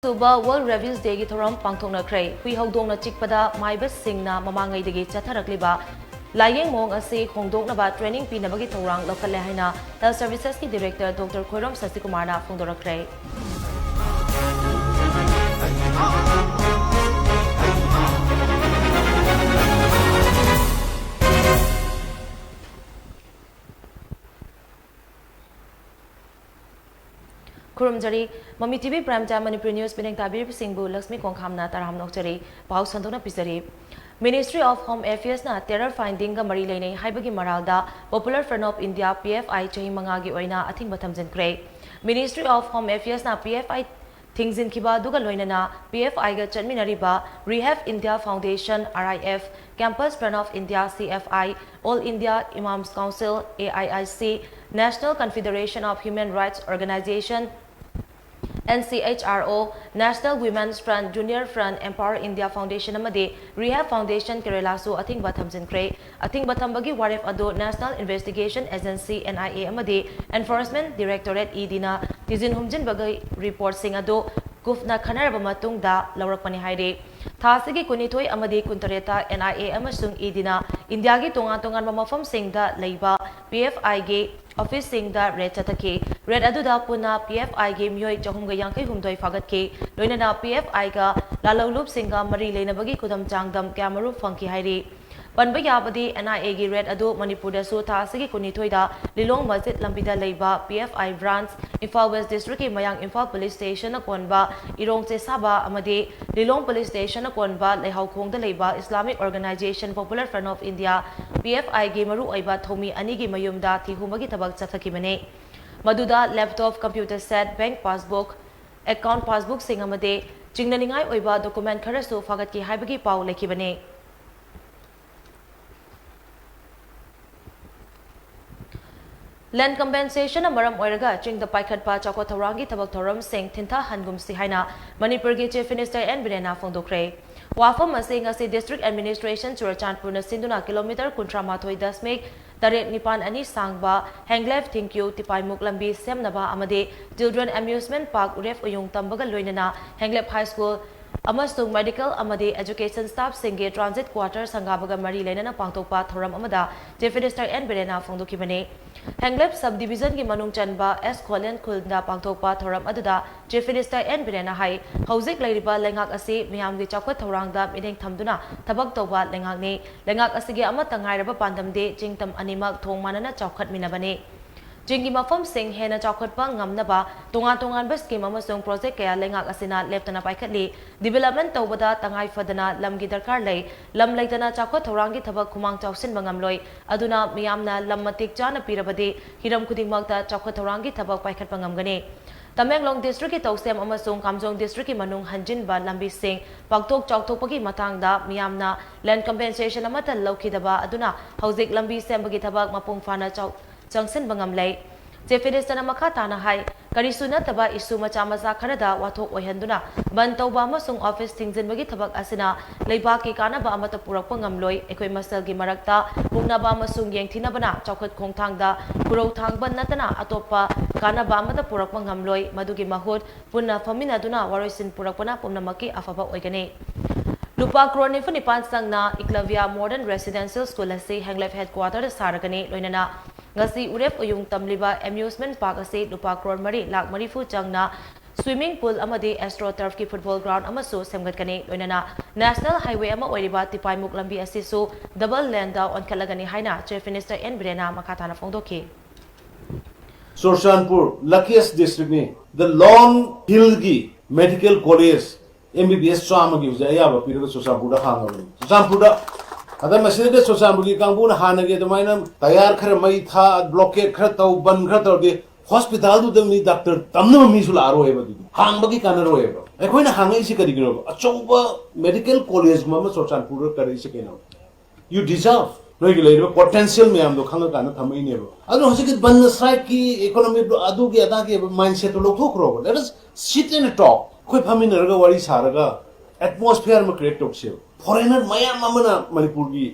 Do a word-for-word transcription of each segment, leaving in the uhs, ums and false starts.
ꯁꯨꯕ World Rabies Dayꯒꯤ ꯊꯧꯔꯝ ꯄꯥꯡꯊꯣꯛꯅꯈ꯭ꯔꯦ꯫ ꯍꯨꯏ ꯍꯧꯗꯣꯡꯅ ꯆꯤꯛꯄꯗ ꯃꯥꯏꯕꯁꯤꯡꯅ ꯃꯃꯥꯡꯉꯩꯗꯒꯤ ꯆꯠꯊꯔꯛꯂꯤꯕ ꯂꯥꯏꯌꯦꯡ ꯃꯑꯣꯡ ꯑꯁꯤ ꯍꯣꯡꯗꯣꯛꯅꯕ training ꯄꯤꯅꯕꯒꯤ ꯊꯧꯔꯥꯡ ꯂꯧꯈꯠꯂꯦ ꯍꯥꯏꯅ Health Servicesꯀꯤ Director Doctor ꯈꯣꯏꯔꯣꯝ ꯁꯁꯤꯀꯨꯃꯥꯔꯅ ꯐꯣꯡꯗꯣꯔꯛꯈ꯭ꯔꯦ꯫ ꯈꯨꯔꯨꯝꯖꯔꯤ꯫ ꯃꯃꯤ TV Prime Time Manipur News ꯃꯤꯠꯌꯦꯡ ꯇꯥꯕꯤꯔꯤꯕꯁꯤꯡꯕꯨ ꯂꯛꯁꯃꯤ ꯀꯣꯡꯈꯥꯝꯅ ꯇꯔꯥꯝꯅ ꯑꯣꯛꯆꯔꯤ꯫ ꯄꯥꯎ ꯁꯟꯗꯣꯛꯅ ꯄꯤꯖꯔꯤ꯫ Ministry of Home Affairsꯅ terror fundingꯒ ꯃꯔꯤ ꯂꯩꯅꯩ ꯍꯥꯏꯕꯒꯤ ꯃꯔꯥꯜꯗ Popular Front of India, PFI, ꯆꯍꯤ ꯃꯉꯥꯒꯤ ꯑꯣꯏꯅ ꯑꯊꯤꯡꯕ ꯊꯝꯖꯤꯟꯈ꯭ꯔꯦ꯫ Ministry of Home Affairsꯅ PFI ꯊꯤꯡꯖꯤꯟꯈꯤꯕ ꯑꯗꯨꯒ ꯂꯣꯏꯅꯅ PFIꯒ ꯆꯠꯃꯤꯟꯅꯔꯤꯕ Rehab India Foundation, RIF, Campus Front of India, CFI, All India Imams Council, AIIC, National Confederation of Human Rights Organization, NCHRO, National Women's Front, Junior Front, Empower India Foundation ꯑꯃꯗꯤ Rehab Foundation Keralaꯁꯨ ꯑꯊꯤꯡꯕ ꯊꯝꯖꯤꯟꯈ꯭ꯔꯦ꯫ ꯑꯊꯤꯡꯕ ꯊꯝꯕꯒꯤ ꯋꯥꯔꯦꯞ ꯑꯗꯨ National Investigation Agency, NIA, ꯑꯃꯗꯤ Enforcement Directorate, EDꯅ ꯊꯤꯖꯤꯟ ꯍꯨꯝꯖꯤꯟꯕꯒꯤ reportꯁꯤꯡ ꯑꯗꯨ ꯀꯨꯞꯅ ꯈꯟꯅꯔꯕ ꯃꯇꯨꯡꯗ ꯂꯧꯔꯛꯄꯅꯤ ꯍꯥꯏꯔꯤ꯫ ꯊꯥ ꯑꯁꯤꯒꯤ ꯀꯨꯟꯅꯤꯊꯣꯏ ꯑꯃꯗꯤ ꯀꯨꯟꯇꯔꯦꯠꯇ NIA ꯑꯃꯁꯨꯡ EDꯅ ꯏꯟꯗꯤꯌꯥꯒꯤ ꯇꯣꯉꯥꯟ ꯇꯣꯉꯥꯟꯕ ꯃꯐꯝꯁꯤꯡꯗ ꯂꯩꯕ PFIꯒꯤ officeꯁꯤꯡꯗ raid ꯆꯠꯊꯈꯤ꯫ Raid ꯑꯗꯨꯗ ꯄꯨꯟꯅ PFIꯒꯤ ꯃꯤꯑꯣꯏ ꯆꯍꯨꯝꯒ ꯌꯥꯡꯈꯩ ꯍꯨꯝꯗꯣꯏ ꯐꯥꯒꯠꯈꯤ꯫ ꯂꯣꯏꯅꯅ PFIꯒ ꯂꯥꯜꯍꯧꯂꯨꯞꯁꯤꯡꯒ ꯃꯔꯤ ꯂꯩꯅꯕꯒꯤ ꯈꯨꯗꯝ ꯆꯥꯡꯗꯝ ꯀꯌꯥꯃꯔꯨꯝ ꯐꯪꯈꯤ ꯍꯥꯏꯔꯤ꯫ ꯄꯟꯕ ꯌꯥꯕꯗꯤ, NIAꯒꯤ raid ꯑꯗꯨ ꯃꯅꯤꯄꯨꯔꯗꯁꯨ ꯊꯥ ꯑꯁꯤꯒꯤ ꯀꯨꯟꯅꯤꯊꯣꯏꯗ ꯂꯤꯂꯣꯡ ꯃꯁꯖꯤꯗ ꯂꯝꯕꯤꯗ ꯂꯩꯕ PFI branch, ꯏꯝꯐꯥꯜ West Districtꯀꯤ ꯃꯌꯥꯡ ꯏꯝꯐꯥꯜ Police Stationꯅ ꯀꯣꯟꯕ ꯏꯔꯣꯡ ꯆꯦꯁꯥꯕ ꯑꯃꯗꯤ ꯂꯤꯂꯣꯡ Police Stationꯅ ꯀꯣꯟꯕ ꯂꯩꯍꯥꯎꯈꯣꯡꯗ ꯂꯩꯕ Islamic Organization Popular Front of India, PFIꯒꯤ ꯃꯔꯨꯑꯣꯏꯕ ꯊꯧꯃꯤ ꯑꯅꯤꯒꯤ ꯃꯌꯨꯝꯗ ꯊꯤꯍꯨꯝꯕꯒꯤ ꯊꯕꯛ ꯆꯠꯊꯈꯤꯕꯅꯤ꯫ ꯃꯗꯨꯗ laptop, computer set, bank passbook, account passbookꯁꯤꯡ ꯑꯃꯗꯤ ꯆꯤꯡꯅꯅꯤꯡꯉꯥꯏ ꯑꯣꯏꯕ document ꯈꯔꯁꯨ ꯐꯥꯒꯠꯈꯤ ꯍꯥꯏꯕꯒꯤ ꯄꯥꯎ ꯂꯩꯈꯤꯕꯅꯤ꯫ Land compensationꯅ ꯃꯔꯝ ꯑꯣꯏꯔꯒ ꯆꯤꯡꯗ ꯄꯥꯏꯈꯠꯄ ꯆꯥꯎꯈꯠ ꯊꯧꯔꯥꯡꯒꯤ ꯊꯕꯛ ꯊꯧꯔꯝꯁꯤꯡ ꯊꯤꯟꯊꯍꯟꯒꯨꯝꯁꯤ ꯍꯥꯏꯅ ꯃꯅꯤꯄꯨꯔꯒꯤ Chief Minister N ꯕꯤꯔꯦꯟꯅ ꯐꯣꯡꯗꯣꯛꯈ꯭ꯔꯦ꯫ ꯋꯥꯐꯝ ꯑꯁꯤ ꯉꯁꯤ District Administration ꯆꯨꯔꯆꯥꯟꯄꯨꯔꯅ ꯁꯤꯟꯗꯨꯅ kilometre ꯀꯨꯟꯊ꯭ꯔꯥ ꯃꯥꯊꯣꯏ ꯗꯁꯃꯤꯛ ꯇꯔꯦꯠ ꯅꯤꯄꯥꯟ ꯑꯅꯤ ꯁꯥꯡꯕ ꯍꯦꯡꯂꯦꯞ ꯊꯤꯡꯀ꯭ꯌꯨ ꯇꯤꯄꯥꯏꯃꯨꯛ ꯂꯝꯕꯤ ꯁꯦꯝꯅꯕ ꯑꯃꯗꯤ Children Amusement Park ꯎꯔꯦꯞ ꯎꯌꯨꯡ ꯇꯝꯕꯒ ꯂꯣꯏꯅꯅ ꯍꯦꯡꯂꯦꯞ High School ꯑꯃꯁꯨꯡ Medical ꯑꯃꯗꯤ Education Staffꯁꯤꯡꯒꯤ Transit Quarter ꯁꯪꯒꯥꯕꯒ ꯃꯔꯤ ꯂꯩꯅꯅ ꯄꯥꯡꯊꯣꯛꯄ ꯊꯧꯔꯝ ꯑꯃꯗ Chief Minister ꯑꯦꯟ ꯕꯤꯔꯦꯟꯅ ꯐꯣꯡꯗꯣꯛꯈꯤꯕꯅꯤ꯫ ꯍꯦꯡꯂꯦꯞ Sub Divisionꯒꯤ ꯃꯅꯨꯡ ꯆꯟꯕ ꯑꯦꯁ ꯈꯣꯂꯦꯟ ꯈꯨꯜꯗ ꯄꯥꯡꯊꯣꯛꯄ ꯊꯧꯔꯝ ꯑꯗꯨꯗ Chief Minister ꯑꯦꯟ ꯕꯤꯔꯦꯟꯅ ꯍꯥꯏ, ꯍꯧꯖꯤꯛ ꯂꯩꯔꯤꯕ ꯂꯩꯉꯥꯛ ꯑꯁꯤ ꯃꯤꯌꯥꯝꯒꯤ ꯆꯥꯎꯈꯠ ꯊꯧꯔꯥꯡꯗ ꯃꯤꯠꯌꯦꯡ ꯊꯝꯗꯨꯅ ꯊꯕꯛ ꯇꯧꯕ ꯂꯩꯉꯥꯛꯅꯤ꯫ ꯂꯩꯉꯥꯛ ꯑꯁꯤꯒꯤ ꯑꯃꯠꯇ ꯉꯥꯏꯔꯕ ꯄꯥꯟꯗꯝꯗꯤ ꯆꯤꯡ ꯇꯝ ꯑꯅꯤꯃꯛ ꯊꯣꯡ ꯃꯥꯟꯅꯅ ꯆꯥꯎꯈꯠꯃꯤꯟꯅꯕꯅꯤ꯫ ꯆꯤꯡꯒꯤ ꯃꯐꯝꯁꯤꯡ ꯍꯦꯟꯅ ꯆꯥꯎꯈꯠꯄ ꯉꯝꯅꯕ ꯇꯣꯉꯥꯟ ꯇꯣꯉꯥꯟꯕ scheme ꯑꯃꯁꯨꯡ project ꯀꯌꯥ ꯂꯩꯉꯥꯛ ꯑꯁꯤꯅ ꯂꯦꯞꯇꯅ ꯄꯥꯏꯈꯠꯂꯤ꯫ Development ꯇꯧꯕꯗ ꯇꯉꯥꯏ ꯐꯗꯅ ꯂꯝꯒꯤ ꯗꯔꯀꯥꯔ ꯂꯩ꯫ ꯂꯝ ꯂꯩꯇꯅ ꯆꯥꯎꯈꯠ ꯊꯧꯔꯥꯡꯒꯤ ꯊꯕꯛ ꯈꯨꯃꯥꯡ ꯆꯥꯎꯁꯤꯟꯕ ꯉꯝꯂꯣꯏ꯫ ꯑꯗꯨꯅ ꯃꯤꯌꯥꯝꯅ ꯂꯝ ꯃꯇꯤꯛ ꯆꯥꯅ ꯄꯤꯔꯕꯗꯤ ꯍꯤꯔꯝ ꯈꯨꯗꯤꯡꯃꯛꯇ ꯆꯥꯎꯈꯠ ꯊꯧꯔꯥꯡꯒꯤ ꯊꯕꯛ ꯄꯥꯏꯈꯠꯄ ꯉꯝꯒꯅꯤ꯫ ꯇꯃꯦꯡꯂꯣꯡ districtꯀꯤ ꯇꯧꯁꯦꯝ ꯑꯃꯁꯨꯡ ꯀꯥꯝꯖꯣꯡ districtꯀꯤ ꯃꯅꯨꯡ ꯍꯟꯖꯤꯟꯕ ꯂꯝꯕꯤꯁꯤꯡ ꯄꯥꯛꯊꯣꯛ ꯆꯥꯎꯊꯣꯛꯄꯒꯤ ꯃꯇꯥꯡꯗ ꯃꯤꯌꯥꯝꯅ land compensation ꯑꯃꯠꯇ ꯂꯧꯈꯤꯗꯕ ꯑꯗꯨꯅ ꯍꯧꯖꯤꯛ ꯂꯝꯕꯤ ꯁꯦꯝꯕꯒꯤ ꯊꯕꯛ ꯃꯄꯨꯡ ꯐꯥꯅ ꯆꯥꯎ-, ꯆꯪꯁꯤꯟꯕ ꯉꯝꯂꯦ꯫ Chief Ministerꯅ ꯃꯈꯥ ꯇꯥꯅ ꯍꯥꯏ, ꯀꯔꯤꯁꯨ ꯅꯠꯇꯕ issue ꯃꯆꯥ ꯃꯆꯥ ꯈꯔꯗ ꯋꯥꯊꯣꯛ ꯑꯣꯏꯍꯟꯗꯨꯅ ꯕꯟ ꯇꯧꯕ ꯑꯃꯁꯨꯡ office ꯊꯤꯡꯖꯤꯟꯕꯒꯤ ꯊꯕꯛ ꯑꯁꯤꯅ ꯂꯩꯕꯥꯛꯀꯤ ꯀꯥꯟꯅꯕ ꯑꯃꯠꯇ ꯄꯨꯔꯛꯄ ꯉꯝꯂꯣꯏ꯫ ꯑꯩꯈꯣꯏ ꯃꯁꯦꯜꯒꯤ ꯃꯔꯛꯇ ꯃꯨꯛꯅꯕ ꯑꯃꯁꯨꯡ ꯌꯦꯡꯊꯤꯅꯕꯅ ꯆꯥꯎꯈꯠ ꯈꯣꯡꯊꯥꯡꯗ ꯈꯨꯔꯧ ꯊꯥꯡꯕ ꯅꯠꯇꯅ ꯑꯇꯣꯞꯄ ꯀꯥꯟꯅꯕ ꯑꯃꯠꯇ ꯄꯨꯔꯛꯄ ꯉꯝꯂꯣꯏ꯫ ꯃꯗꯨꯒꯤ ꯃꯍꯨꯠ ꯄꯨꯟꯅ ꯐꯝꯃꯤꯟꯅꯗꯨꯅ ꯋꯥꯔꯣꯏꯁꯤꯟ ꯄꯨꯔꯛꯄꯅ ꯄꯨꯝꯅꯃꯛꯀꯤ ꯑꯐꯕ ꯑꯣꯏꯒꯅꯤ꯫ ꯂꯨꯄꯥ ꯀ꯭ꯔꯣꯔ ꯅꯤꯐꯨ ꯅꯤꯄꯥꯟ ꯆꯪꯅ Eklavya Modern Residential School ꯑꯁꯤ ꯍꯦꯡꯂꯦꯞ headquarterꯗ ꯁꯥꯔꯒꯅꯤ꯫ ꯂꯣꯏꯅꯅ ꯉꯁꯤ ꯎꯔꯦꯞ ꯎꯌꯨꯡ ꯇꯝꯂꯤꯕ amusement park ꯑꯁꯤ ꯂꯨꯄꯥ ꯀ꯭ꯔꯣꯔ ꯃꯔꯤ ꯂꯥꯈ ꯃꯔꯤꯐꯨ ꯆꯪꯅ swimming pool ꯑꯃꯗꯤ AstroTurfꯀꯤ football ground ꯑꯃꯁꯨ ꯁꯦꯝꯒꯠꯀꯅꯤ꯫ ꯂꯣꯏꯅꯅ National Highway ꯑꯃ ꯑꯣꯏꯔꯤꯕ ꯇꯤꯄꯥꯏꯃꯨꯛ ꯂꯝꯕꯤ ꯑꯁꯤꯁꯨ double laneꯗ ꯑꯣꯟꯈꯠꯂꯒꯅꯤ ꯍꯥꯏꯅ Chief Minister ꯑꯦꯟ ꯕꯤꯔꯦꯟꯅ ꯃꯈꯥ ꯇꯥꯅ ꯐꯣꯡꯗꯣꯛꯈꯤ꯫ Churachandpur luckiest districtꯅꯤ꯫ The lone hillꯒꯤ medical college, M B B S ꯆꯥꯝꯃꯒꯤ ꯍꯧꯖꯤꯛ ꯑꯌꯥꯕ ꯄꯤꯔꯒ ꯆꯨꯔꯆꯥꯟꯄꯨꯔꯗ ꯍꯥꯡꯉꯕꯅꯤ꯫ ꯆꯨꯔꯆꯥꯟꯄꯨꯔꯗ ꯑꯗ ꯃꯁꯤꯗ ꯆꯨꯔꯆꯥꯟꯄꯨꯔꯒꯤ ꯀꯥꯡꯕꯨꯅ ꯍꯥꯟꯅꯒꯤ ꯑꯗꯨꯃꯥꯏꯅ ꯇꯌꯥꯔ ꯈꯔ ꯃꯩ ꯊꯥ, blockade ꯈꯔ ꯇꯧ, ꯕꯟ ꯈꯔ ꯇꯧꯔꯗꯤ hospitalꯗꯨꯗ ꯃꯤ doctor ꯇꯝꯅꯕ ꯃꯤꯁꯨ ꯂꯥꯛꯑꯔꯣꯏꯕ꯫ ꯑꯗꯨꯗꯤ ꯍꯥꯡꯕꯒꯤ ꯀꯥꯟꯅꯔꯣꯏꯕ꯫ ꯑꯩꯈꯣꯏꯅ ꯍꯥꯡꯉꯛꯏꯁꯤ ꯀꯔꯤꯒꯤꯅꯣꯕ? ꯑꯆꯧꯕ medical collegeꯒꯨꯝꯕ ꯑꯃ ꯆꯨꯔꯆꯥꯟꯄꯨꯔꯗ ꯀꯔꯤꯁꯤ ꯀꯩꯅꯣ? You deserve꯫ ꯅꯣꯏꯒꯤ ꯂꯩꯔꯤꯕ potential ꯃꯌꯥꯝꯗꯣ ꯈꯪꯉꯀꯥꯟꯗ ꯊꯝꯃꯛꯏꯅꯦꯕ꯫ ꯑꯗꯨꯅ ꯍꯧꯖꯤꯛꯀꯤ ꯕꯟ strikeꯀꯤ economy ꯑꯗꯨꯒꯤ ꯑꯗꯥꯒꯤ mindsetꯇꯣ ꯂꯧꯊꯣꯛꯈ꯭ꯔꯣꯕ꯫ Let us sit and talk꯫ ꯑꯩꯈꯣꯏ ꯐꯝꯃꯤꯟꯅꯔꯒ ꯋꯥꯔꯤ ꯁꯥꯔꯒ atmosphere ꯑꯃ create ꯇꯧꯁꯦꯕ꯫ Foreigner ꯃꯌꯥꯝ ꯑꯃꯅ ꯃꯅꯤꯄꯨꯔꯒꯤ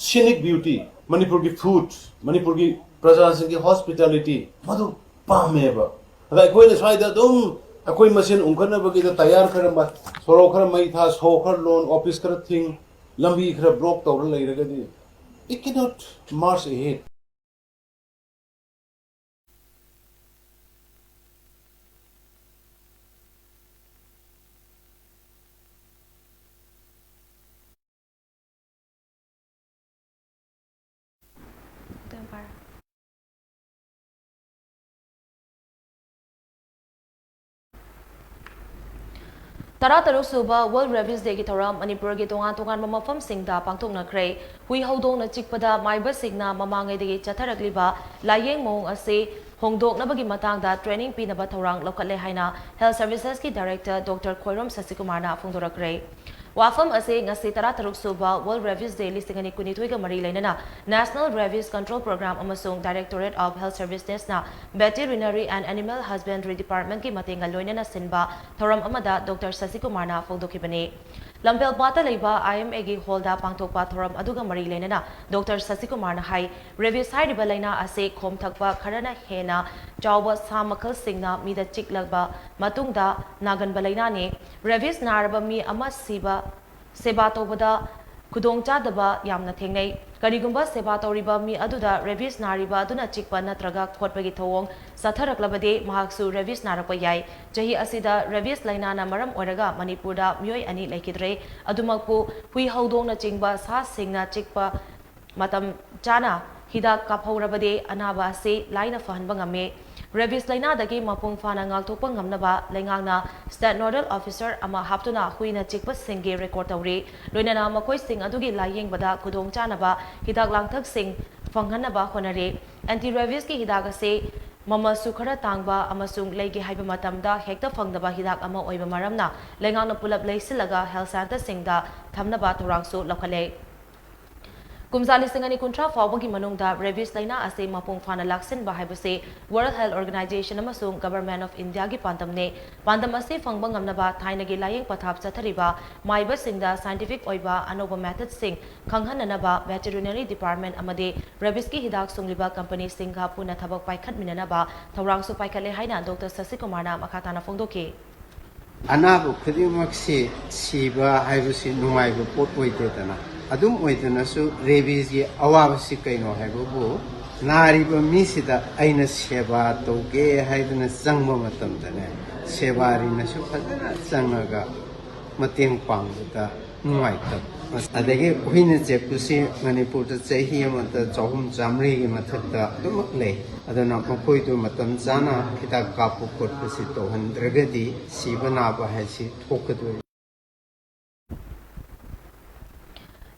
scenic beauty, ꯃꯅꯤꯄꯨꯔꯒꯤ ꯐꯨꯗ, ꯃꯅꯤꯄꯨꯔꯒꯤ ꯄ꯭ꯔꯖꯥꯁꯤꯡꯒꯤ ꯍꯣꯁꯄꯤꯇꯥꯂꯤꯇꯤ, ꯃꯗꯨ ꯄꯥꯝꯃꯦꯕ꯫ ꯑꯗ ꯑꯩꯈꯣꯏꯅ ꯁ꯭ꯋꯥꯏꯗ ꯑꯗꯨꯝ ꯑꯩꯈꯣꯏ ꯃꯁꯦꯟ ꯎꯪꯈꯠꯅꯕꯒꯤꯗ ꯇꯌꯥꯔ ꯈꯔ ꯃ-, ꯁꯣꯔꯣꯛ ꯈꯔ ꯃꯩ ꯊꯥ, ꯁꯣ ꯈꯔ ꯂꯣꯟ, ꯑꯣꯐꯤꯁ ꯈꯔ ꯊꯤꯡ, ꯂꯝꯕꯤ ꯈꯔ ꯕ꯭ꯂꯣꯛ ꯇꯧꯔ ꯂꯩꯔꯒꯗꯤ, it cannot march ahead. ꯇꯔꯥ ꯇꯔꯨꯛ ꯁꯨꯕ World Rabies Day ꯒꯤ ꯊꯧꯔꯝ ꯃꯅꯤꯄꯨꯔꯒꯤ ꯇꯣꯉꯥꯟ ꯇꯣꯉꯥꯟꯕ ꯃꯐꯝꯁꯤꯡꯗ ꯄꯥꯡꯊꯣꯛꯅꯈ꯭ꯔꯦ꯫ ꯍꯨꯏ ꯍꯧꯗꯣꯡꯅ ꯆꯤꯛꯄꯗ ꯃꯥꯏꯕꯁꯤꯡꯅ ꯃꯃꯥꯡꯉꯩꯗꯒꯤ ꯆꯠꯊꯔꯛꯂꯤꯕ ꯂꯥꯏꯌꯦꯡ ꯃꯑꯣꯡ ꯑꯁꯤ ꯍꯣꯡꯗꯣꯛꯅꯕꯒꯤ ꯃꯇꯥꯡꯗ training ꯄꯤꯅꯕ ꯊꯧꯔꯥꯡ ꯂꯧꯈꯠꯂꯦ ꯍꯥꯏꯅ Health Services ꯀꯤ Director Doctor ꯈꯣꯏꯔꯣꯝ ꯁꯁꯤꯀꯨꯃꯥꯔꯅ ꯐꯣꯡꯗꯣꯔꯛꯈ꯭ꯔꯦ꯫ ꯋꯥꯐꯝ ꯑꯁꯤ ꯉꯁꯤ ꯇꯔꯥ ꯇꯔꯨꯛ ꯁꯨꯕ World Rabies Day ꯂꯤꯁꯤꯡ ꯑꯅꯤ ꯀꯨꯟꯅꯤꯊꯣꯏꯒ ꯃꯔꯤ ꯂꯩꯅꯅ National Rabies Control Program ꯑꯃꯁꯨꯡ Directorate of Health Services ꯅ Veterinary and Animal Husbandry Department ꯀꯤ ꯃꯇꯦꯡꯒ ꯂꯣꯏꯅꯅ ꯁꯤꯟꯕ ꯊꯧꯔꯝ ꯑꯃꯗ Doctor ꯁꯁꯤꯀꯨꯃꯥꯔꯅ ꯐꯣꯡꯗꯣꯛꯈꯤꯕꯅꯤ꯫ ꯂꯝꯐꯦꯜꯄꯥꯠꯇ ꯂꯩꯕ I M A ꯒꯤ ꯍꯣꯜꯗ ꯄꯥꯡꯊꯣꯛꯄ ꯊꯧꯔꯝ ꯑꯗꯨꯒ ꯃꯔꯤ ꯂꯩꯅꯅ Doctor ꯁꯁꯤꯀꯨꯃꯥꯔꯅ ꯍꯥꯏ, ꯔꯦꯕꯤꯁ ꯍꯥꯏꯔꯤꯕ ꯂꯥꯏꯅꯥ ꯑꯁꯤ ꯈꯣꯝ ꯊꯛꯄ ꯈꯔꯅ ꯍꯦꯟꯅ ꯆꯥꯎꯕ ꯁꯥ ꯃꯈꯜꯁꯤꯡꯅ ꯃꯤꯗ ꯆꯤꯛꯂꯕ ꯃꯇꯨꯡꯗ ꯅꯥꯒꯟꯕ ꯂꯥꯏꯅꯥꯅꯤ꯫ ꯔꯦꯕꯤꯁ ꯅꯥꯔꯕ ꯃꯤ ꯑꯃ ꯁꯤꯕ, ꯁꯦꯕꯥ ꯇꯧꯕꯗ ꯈꯨꯗꯣꯡꯆꯥꯗꯕ ꯌꯥꯝꯅ ꯊꯦꯡꯅꯩ꯫ ꯀꯔꯤꯒꯨꯝꯕ ꯁꯦꯕꯥ ꯇꯧꯔꯤꯕ ꯃꯤ ꯑꯗꯨꯗ ꯔꯦꯕꯤꯁ ꯅꯥꯔꯤꯕ ꯑꯗꯨꯅ ꯆꯤꯛꯄ ꯅꯠꯇ꯭ꯔꯒ ꯈꯣꯠꯄꯒꯤ ꯊꯧꯑꯣꯡ ꯆꯠꯊꯔꯛꯂꯕꯗꯤ ꯃꯍꯥꯛꯁꯨ ꯔꯦꯕꯤꯁ ꯅꯥꯔꯛꯄ ꯌꯥꯏ꯫ ꯆꯍꯤ ꯑꯁꯤꯗ ꯔꯦꯕꯤꯁ ꯂꯥꯏꯅꯥꯅ ꯃꯔꯝ ꯑꯣꯏꯔꯒ ꯃꯅꯤꯄꯨꯔꯗ ꯃꯤꯑꯣꯏ ꯑꯅꯤ ꯂꯩꯈꯤꯗ꯭ꯔꯦ꯫ ꯑꯗꯨꯃꯛꯄꯨ ꯍꯨꯏ ꯍꯧꯗꯣꯡꯅꯆꯤꯡꯕ ꯁꯥꯁꯤꯡꯅ ꯆꯤꯛꯄ ꯃꯇꯝ ꯆꯥꯅ ꯍꯤꯗꯥꯛ ꯀꯥꯞꯍꯧꯔꯕꯗꯤ ꯑꯅꯥꯕ ꯑꯁꯤ ꯂꯥꯏꯅ ꯐꯍꯟꯕ ꯉꯝꯃꯤ꯫ ꯔꯦꯕꯤꯁ ꯂꯥꯏꯅꯥꯗꯒꯤ ꯃꯄꯨꯡ ꯐꯥꯅ ꯉꯥꯛꯊꯣꯛꯄ ꯉꯝꯅꯕ ꯂꯩꯉꯥꯛꯅ State Nodal Officer ꯑꯃ ꯍꯥꯞꯇꯨꯅ ꯍꯨꯏꯅ ꯆꯤꯛꯄꯁꯤꯡꯒꯤ ꯔꯦꯀꯣꯔꯗ ꯇꯧꯔꯤ꯫ ꯂꯣꯏꯅꯅ ꯃꯈꯣꯏꯁꯤꯡ ꯑꯗꯨꯒꯤ ꯂꯥꯌꯦꯡꯕꯗ ꯈꯨꯗꯣꯡꯆꯥꯅꯕ ꯍꯤꯗꯥꯛ ꯂꯥꯡꯊꯛꯁꯤꯡ ꯐꯪꯍꯟꯅꯕ ꯍꯣꯠꯅꯔꯤ꯫ ꯑꯦꯟꯇꯤ ꯔꯦꯕꯤꯁꯀꯤ ꯍꯤꯗꯥꯛ ꯑꯁꯤ ꯃꯃꯜꯁꯨ ꯈꯔ ꯇꯥꯡꯕ ꯑꯃꯁꯨꯡ ꯂꯩꯒꯦ ꯍꯥꯏꯕ ꯃꯇꯝꯗ ꯍꯦꯛꯇ ꯐꯪꯗꯕ ꯍꯤꯗꯥꯛ ꯑꯃ ꯑꯣꯏꯕ ꯃꯔꯝꯅ ꯂꯩꯉꯥꯛꯅ ꯄꯨꯂꯞ ꯂꯩꯁꯤꯜꯂꯒ health centreꯁꯤꯡꯗ ꯊꯝꯅꯕ ꯊꯧꯔꯥꯡꯁꯨ ꯂꯧꯈꯠꯂꯦ꯫ ꯀꯨꯝꯖꯥ ꯂꯤꯁꯤꯡ ꯑꯅꯤ ꯀꯨꯟꯊ꯭ꯔꯥ ꯐꯥꯎꯕꯒꯤ ꯃꯅꯨꯡꯗ rabies ꯂꯥꯏꯅꯥ ꯑꯁꯤ ꯃꯄꯨꯡ ꯐꯥꯅ ꯂꯥꯛꯁꯤꯟꯕ ꯍꯥꯏꯕꯁꯤ World Health Organization ꯑꯃꯁꯨꯡ Government of Indiaꯒꯤ ꯄꯥꯟꯗꯝꯅꯤ꯫ ꯄꯥꯟꯗꯝ ꯑꯁꯤ ꯐꯪꯕ ꯉꯝꯅꯕ ꯊꯥꯏꯅꯒꯤ ꯂꯥꯌꯦꯡ ꯄꯊꯥꯞ ꯆꯠꯊꯔꯤꯕ ꯃꯥꯏꯕꯁꯤꯡꯗ scientific ꯑꯣꯏꯕ ꯑꯅꯧꯕ methodꯁꯤꯡ ꯈꯪꯍꯟꯅꯅꯕ Veterinary Department ꯑꯃꯗꯤ rabiesꯀꯤ ꯍꯤꯗꯥꯛ ꯁꯨꯡꯂꯤꯕ companyꯁꯤꯡꯒ ꯄꯨꯟꯅ ꯊꯕꯛ ꯄꯥꯏꯈꯠꯃꯤꯟꯅꯅꯕ ꯊꯧꯔꯥꯡꯁꯨ ꯄꯥꯏꯈꯠꯂꯦ ꯍꯥꯏꯅ ꯗꯣꯛꯇꯔ ꯁꯁꯤꯀꯨꯃꯥꯔꯅ ꯃꯈꯥ ꯇꯥꯅ ꯐꯣꯡꯗꯣꯛꯈꯤ꯫ ꯑꯅꯥꯕ ꯈꯨꯗꯤꯡꯃꯛꯁꯤ ꯁꯤꯕ ꯍꯥꯏꯕꯁꯤ ꯅꯨꯡꯉꯥꯏꯕ ꯄꯣꯠ ꯑꯣꯏꯗꯦꯗꯅ꯫ ꯑꯗꯨꯝ ꯑꯣꯏꯗꯅꯁꯨ rabiesꯀꯤ ꯑꯋꯥꯕꯁꯤ ꯀꯩꯅꯣ ꯍꯥꯏꯕꯕꯨ, ꯅꯥꯔꯤꯕ ꯃꯤꯁꯤꯗ ꯑꯩꯅ ꯁꯦꯕꯥ ꯇꯧꯒꯦ ꯍꯥꯏꯗꯅ ꯆꯪꯕ ꯃꯇꯝꯗꯅꯦ, ꯁꯦꯕꯥꯔꯤꯅꯁꯨ ꯐꯖꯅ ꯆꯪꯉꯒ ꯃꯇꯦꯡ ꯄꯥꯡꯕꯗ ꯅꯨꯡꯉꯥꯏꯇꯕ꯫ ꯑꯗꯒꯤ ꯍꯨꯏꯅ ꯆꯤꯛꯄꯁꯤ ꯃꯅꯤꯄꯨꯔꯗ ꯆꯍꯤ ꯑꯃꯗ ꯆꯍꯨꯝ ꯆꯥꯝꯃꯔꯤꯒꯤ ꯃꯊꯛꯇ ꯑꯗꯨꯃꯛ ꯂꯩ꯫ ꯑꯗꯨꯅ ꯃꯈꯣꯏꯗꯨ ꯃꯇꯝ ꯆꯥꯅ ꯍꯤꯗꯥꯛ ꯀꯥꯞꯄ ꯈꯣꯠꯄꯁꯤ ꯇꯧꯍꯟꯗ꯭ꯔꯒꯗꯤ ꯁꯤꯕ ꯅꯥꯕ ꯍꯥꯏꯁꯤ ꯊꯣꯛꯀꯗꯣꯏꯅꯤ꯫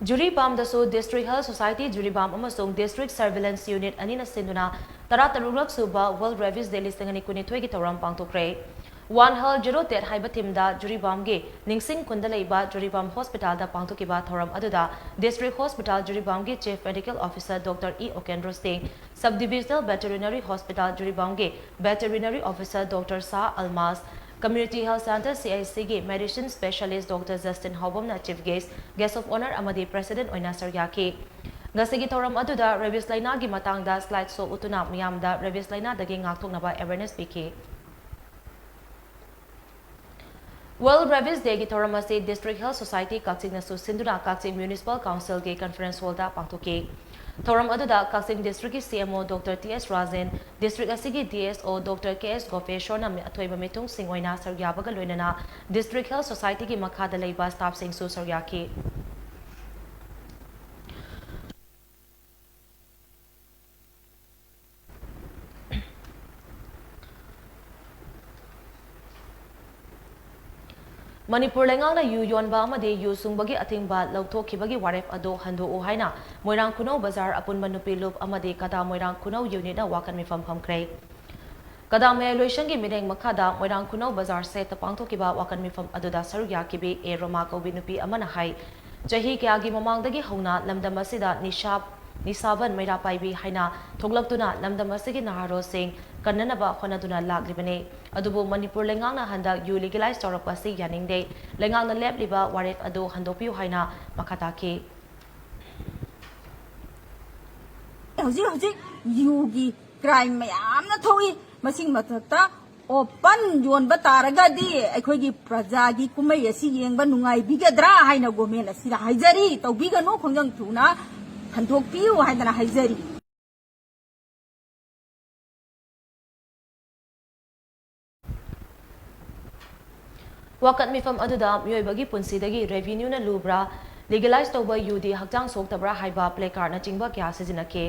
ꯖꯤꯔꯤꯕꯥꯝꯗꯁꯨ District Health Society ꯖꯤꯔꯤꯕꯥꯝ ꯑꯃꯁꯨꯡ District Surveillance Unit ꯑꯅꯤꯅ ꯁꯤꯟꯗꯨꯅ ꯇꯔꯥꯇꯔꯨꯛꯂꯛ ꯁꯨꯕ World Rabies Day ꯂꯤꯁꯤꯡ ꯑꯅꯤ ꯀꯨꯟꯅꯤꯊꯣꯏꯒꯤ ꯊꯧꯔꯝ ꯄꯥꯡꯊꯣꯛꯈ꯭ꯔꯦ꯫ One Health Zero Death ꯍꯥꯏꯕ themeꯗ ꯖꯤꯔꯤꯕꯥꯝꯒꯤ ꯅꯤꯡꯁꯤꯡ ꯈꯨꯟꯗ ꯂꯩꯕ ꯖꯤꯔꯤꯕꯥꯝ ꯍꯣꯁꯄꯤꯇꯥꯜꯗ ꯄꯥꯡꯊꯣꯛꯈꯤꯕ ꯊꯧꯔꯝ ꯑꯗꯨꯗ District Hospital ꯖꯤꯔꯤꯕꯥꯝꯒꯤ Chief Medical Officer doctor E Okendro Singh, Sub Divisional Veterinary Hospital ꯖꯤꯔꯤꯕꯥꯝꯒꯤ Veterinary Officer doctor Shah Almas, Community Health Center CHCꯒꯤ Medicine Specialist ꯗꯣꯛꯇꯔ ꯖꯁꯇꯤꯟ ꯍꯥꯎꯕꯝꯅ Chief Guest, Guest of Honour ꯑꯃꯗꯤ President ꯑꯣꯏꯅ ꯁꯔꯨꯛ ꯌꯥꯈꯤ꯫ ꯉꯁꯤꯒꯤ ꯊꯧꯔꯝ ꯑꯗꯨꯗ rabies ꯂꯥꯏꯅꯥꯒꯤ ꯃꯇꯥꯡꯗ slide show ꯎꯠꯇꯨꯅ ꯃꯤꯌꯥꯝꯗ rabies ꯂꯥꯏꯅꯥꯗꯒꯤ ꯉꯥꯛꯊꯣꯛꯅꯕ awareness ꯄꯤꯈꯤ꯫ World Rabies Dayꯒꯤ ꯊꯧꯔꯝ ꯑꯁꯤ District Health Society ꯀꯛꯆꯤꯡꯅꯁꯨ ꯁꯤꯟꯗꯨꯅ ꯀꯛꯆꯤꯡ Municipal Councilꯒꯤ Conference Hallꯗ ꯄꯥꯡꯊꯣꯛꯈꯤ꯫ ꯊꯧꯔꯝ ꯑꯗꯨꯗ ꯀꯛꯆꯤꯡ Districtꯀꯤ CMO ꯗꯣꯛꯇꯔ ꯇꯤ ꯑꯦꯁ ꯔꯥꯖꯦꯟ, District ꯑꯁꯤꯒꯤ DSO ꯗꯣꯛꯇꯔ ꯀꯦ ꯑꯦꯁ ꯒꯣꯄꯦꯁꯣꯔꯅ ꯑꯊꯣꯏꯕ ꯃꯤꯊꯨꯡꯁꯤꯡ ꯑꯣꯏꯅ ꯁꯔꯨꯛ ꯌꯥꯕꯒ ꯂꯣꯏꯅꯅ District Health Societyꯒꯤ ꯃꯈꯥꯗ ꯂꯩꯕ staffꯁꯤꯡꯁꯨ ꯁꯔꯨꯛ ꯌꯥꯈꯤ꯫ ꯃꯅꯤꯄꯨꯔ ꯂꯩꯉꯥꯛꯅ ꯌꯨ ꯌꯣꯟꯕ ꯑꯃꯗꯤ ꯌꯨ ꯁꯨꯡꯕꯒꯤ ꯑꯊꯤꯡꯕ ꯂꯧꯊꯣꯛꯈꯤꯕꯒꯤ ꯋꯥꯔꯦꯞ ꯑꯗꯨ ꯍꯟꯗꯣꯛꯎ ꯍꯥꯏꯅ ꯃꯣꯏꯔꯥꯡ ꯈꯨꯅꯧ ꯕꯖꯥꯔ ꯑꯄꯨꯟꯕ ꯅꯨꯄꯤ ꯂꯨꯞ ꯑꯃꯗꯤ ꯀꯗꯥ ꯃꯣꯏꯔꯥꯡ ꯈꯨꯅꯧ unitꯅ ꯋꯥꯀꯠ ꯃꯤꯐꯝ ꯐꯝꯈ꯭ꯔꯦ꯫ ꯀꯗꯥ ꯃꯌꯥꯏꯂꯣꯏꯁꯪꯒꯤ ꯃꯤꯠꯌꯦꯡ ꯃꯈꯥꯗ ꯃꯣꯏꯔꯥꯡ ꯈꯨꯅꯧ ꯕꯖꯥꯔ ꯁꯦꯠꯇ ꯄꯥꯡꯊꯣꯛꯈꯤꯕ ꯋꯥꯀꯠ ꯃꯤꯐꯝ ꯑꯗꯨꯗ ꯁꯔꯨꯛ ꯌꯥꯈꯤꯕꯤ ꯑꯦ ꯔꯣꯃꯥ ꯀꯧꯕꯤ ꯅꯨꯄꯤ ꯑꯃꯅ ꯍꯥꯏ, ꯆꯍꯤ ꯀꯌꯥꯒꯤ ꯃꯃꯥꯡꯗꯒꯤ ꯍꯧꯅ ꯂꯝꯗꯝ ꯑꯁꯤꯗ ꯅꯤꯁꯥ, ꯅꯤꯁꯥꯕꯟ ꯃꯩꯔꯥ ꯄꯥꯏꯕꯤ ꯍꯥꯏꯅ ꯊꯣꯛꯂꯛꯇꯨꯅ ꯂꯝꯗꯝ ꯑꯁꯤꯒꯤ ꯅꯍꯥꯔꯣꯜꯁꯤꯡ ꯀꯟꯅꯅꯕ ꯍꯣꯠꯅꯗꯨꯅ ꯂꯥꯛꯂꯤꯕꯅꯤ꯫ ꯑꯗꯨꯕꯨ ꯃꯅꯤꯄꯨꯔ ꯂꯩꯉꯥꯛꯅ ꯍꯟꯗꯛ ꯌꯨ ꯂꯤꯒꯦꯂꯥꯏꯖ ꯇꯧꯔꯛꯄ ꯑꯁꯤ ꯌꯥꯅꯤꯡꯗꯦ꯫ ꯂꯩꯉꯥꯛꯅ ꯂꯦꯞꯂꯤꯕ ꯋꯥꯔꯦꯞ ꯑꯗꯨ ꯍꯟꯗꯣꯛꯄꯤꯌꯨ ꯍꯥꯏꯅ ꯃꯈꯥ ꯇꯥꯈꯤ꯫ ꯍꯧꯖꯤꯛ ꯍꯧꯖꯤꯛ ꯌꯨꯒꯤ ꯀ꯭ꯔꯥꯏꯝ ꯃꯌꯥꯝꯅ ꯊꯣꯛꯏ꯫ ꯃꯁꯤꯒꯤ ꯃꯊꯛꯇ ꯑꯣꯄꯟ ꯌꯣꯟꯕ ꯇꯥꯔꯒꯗꯤ ꯑꯩꯈꯣꯏꯒꯤ ꯄ꯭ꯔꯖꯥꯒꯤ ꯀꯨꯝꯍꯩ ꯑꯁꯤ ꯌꯦꯡꯕ ꯅꯨꯡꯉꯥꯏꯕꯤꯒꯗ꯭ꯔꯥ ꯍꯥꯏꯅ ꯒꯣꯔꯃꯦꯟ ꯑꯁꯤꯗ ꯍꯥꯏꯖꯔꯤ꯫ ꯇꯧꯕꯤꯒꯅꯨ, ꯈꯣꯡꯖꯪ ꯊꯨꯅ ꯍꯟꯗꯣꯛꯄꯤꯌꯨ ꯍꯥꯏꯗꯅ ꯍꯥꯏꯖꯔꯤ꯫ ꯋꯥꯀꯠ ꯃꯤꯐꯝ ꯑꯗꯨꯗ ꯃꯤꯑꯣꯏꯕꯒꯤ ꯄꯨꯟꯁꯤꯗꯒꯤ ꯔꯦꯚꯤꯅ꯭ꯌꯨꯅ ꯂꯨꯕ꯭ꯔꯥ, ꯂꯤꯒꯦꯂꯥꯏꯖ ꯇꯧꯕ ꯌꯨꯗꯤ ꯍꯛꯆꯥꯡ ꯁꯣꯛꯇꯕ꯭ꯔꯥ ꯍꯥꯏꯕ ꯄ꯭ꯂꯦꯀꯥꯔꯠꯅꯆꯤꯡꯕ ꯀꯌꯥ ꯁꯤꯖꯤꯟꯅꯈꯤ꯫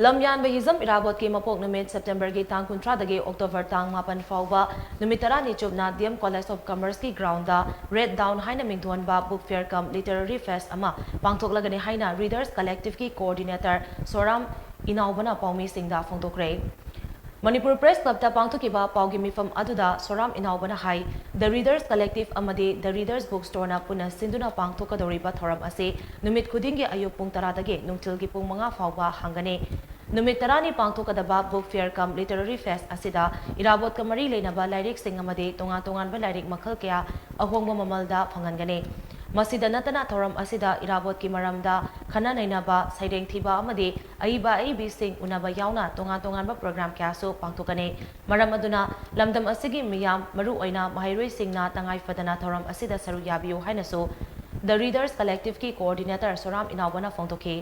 ꯂꯝ ꯌꯥꯟꯕ ꯍꯤꯖꯝ ꯏꯔꯥꯕꯣꯠꯀꯤ ꯃꯄꯣꯛ ꯅꯨꯃꯤꯠ ꯁꯦꯞꯇꯦꯝꯕꯔꯒꯤ ꯇꯥꯡ ꯀꯨꯟꯊ꯭ꯔꯥꯗꯒꯤ ꯑꯣꯛꯇꯣꯕꯔ ꯇꯥꯡ ꯃꯥꯄꯟ ꯐꯥꯎꯕ ꯅꯨꯃꯤꯠ ꯇꯔꯥꯅꯤ ꯆꯨꯞꯅ ꯗꯤ ꯑꯦꯝ ꯀꯣꯂꯦꯖ ꯑꯣꯐ ꯀꯃꯔꯁꯀꯤ ꯒ꯭ꯔꯥꯎꯟꯗ ꯔꯦꯠ ꯗꯥꯎꯟ ꯍꯥꯏꯅ ꯃꯤꯡꯊꯣꯟꯕ book fair cum literary fest ꯑꯃ ꯄꯥꯡꯊꯣꯛꯂꯒꯅꯤ ꯍꯥꯏꯅ ꯔꯤꯗꯔꯁ ꯀꯂꯦꯛꯇꯤꯚꯀꯤ ꯀꯣꯑꯣꯔꯗꯤꯅꯦꯇꯔ ꯁꯣꯔꯥꯝ ꯏꯅꯥꯎꯕꯅ ꯄꯥꯎꯃꯤꯁꯤꯡꯗ ꯐꯣꯡꯗꯣꯛꯈ꯭ꯔꯦ꯫ ꯃꯅꯤꯄꯨꯔ ꯄ꯭ꯔꯦꯁ ꯀ꯭ꯂꯕꯇ ꯄꯥꯡꯊꯣꯛꯈꯤꯕ ꯄꯥꯎꯒꯤ ꯃꯤꯐꯝ ꯑꯗꯨꯗ ꯁꯣꯔꯥꯝ ꯏꯅꯥꯎꯕꯅ ꯍꯥꯏ, ꯗ ꯔꯤꯗꯔꯁ ꯀꯂꯦꯛꯇꯤꯚ ꯑꯃꯗꯤ ꯗ ꯔꯤꯗꯔꯁ ꯕꯨꯛ ꯁ꯭ꯇꯣꯔꯅ ꯄꯨꯟꯅ ꯁꯤꯟꯗꯨꯅ ꯄꯥꯡꯊꯣꯛꯀꯗꯧꯔꯤꯕ ꯊꯧꯔꯝ ꯑꯁꯤ ꯅꯨꯃꯤꯠ ꯈꯨꯗꯤꯡꯒꯤ ꯑꯌꯨꯛ ꯄꯨꯡ ꯇꯔꯥꯗꯒꯤ ꯅꯨꯡꯊꯤꯜꯒꯤ ꯄꯨꯡ ꯃꯉꯥ ꯐꯥꯎꯕ ꯍꯥꯡꯒꯅꯤ꯫ ꯅꯨꯃꯤꯠ ꯇꯔꯥꯅꯤ ꯄꯥꯡꯊꯣꯛꯀꯗꯕ book fair cum literary face ꯑꯁꯤꯗ ꯏꯔꯥꯕꯣꯠꯀ ꯃꯔꯤ ꯂꯩꯅꯕ ꯂꯥꯏꯔꯤꯛꯁꯤꯡ ꯑꯃꯗꯤ ꯇꯣꯉꯥꯟ ꯇꯣꯉꯥꯟꯕ ꯂꯥꯏꯔꯤꯛ ꯃꯈꯜ ꯀꯌꯥ ꯑꯍꯣꯡꯕ ꯃꯃꯜꯗ ꯐꯪꯍꯟꯒꯅꯤ꯫ ꯃꯁꯤꯗ ꯅꯠꯇꯅ ꯊꯧꯔꯝ ꯑꯁꯤꯗ ꯏꯔꯥꯕꯣꯠꯀꯤ ꯃꯔꯝꯗ ꯈꯟꯅ ꯅꯩꯅꯕ, ꯁꯩꯔꯦꯡ ꯊꯤꯕ ꯑꯃꯗꯤ ꯑꯏꯕ ꯑꯏꯕꯤꯁꯤꯡ ꯎꯅꯕ ꯌꯥꯎꯅ ꯇꯣꯉꯥꯟ ꯇꯣꯉꯥꯟꯕ ꯄ꯭ꯔꯣꯒ꯭ꯔꯥꯝ ꯀꯌꯥꯁꯨ ꯄꯥꯡꯊꯣꯛꯀꯅꯤ꯫ ꯃꯔꯝ ꯑꯗꯨꯅ ꯂꯝꯗꯝ ꯑꯁꯤꯒꯤ ꯃꯤꯌꯥꯝ, ꯃꯔꯨ ꯑꯣꯏꯅ ꯃꯍꯩꯔꯣꯏꯁꯤꯡꯅ ꯇꯉꯥꯏ ꯐꯗꯅ ꯊꯧꯔꯝ ꯑꯁꯤꯗ ꯁꯔꯨꯛ ꯌꯥꯕꯤꯌꯨ ꯍꯥꯏꯅꯁꯨ ꯗ ꯔꯤꯗꯔꯁ ꯀꯂꯦꯛꯇꯤꯚꯀꯤ ꯀꯣꯑꯣꯔꯗꯤꯅꯦꯇꯔ ꯁꯣꯔꯥꯝ ꯏꯅꯥꯎꯕꯅ ꯐꯣꯡꯗꯣꯛꯈꯤ꯫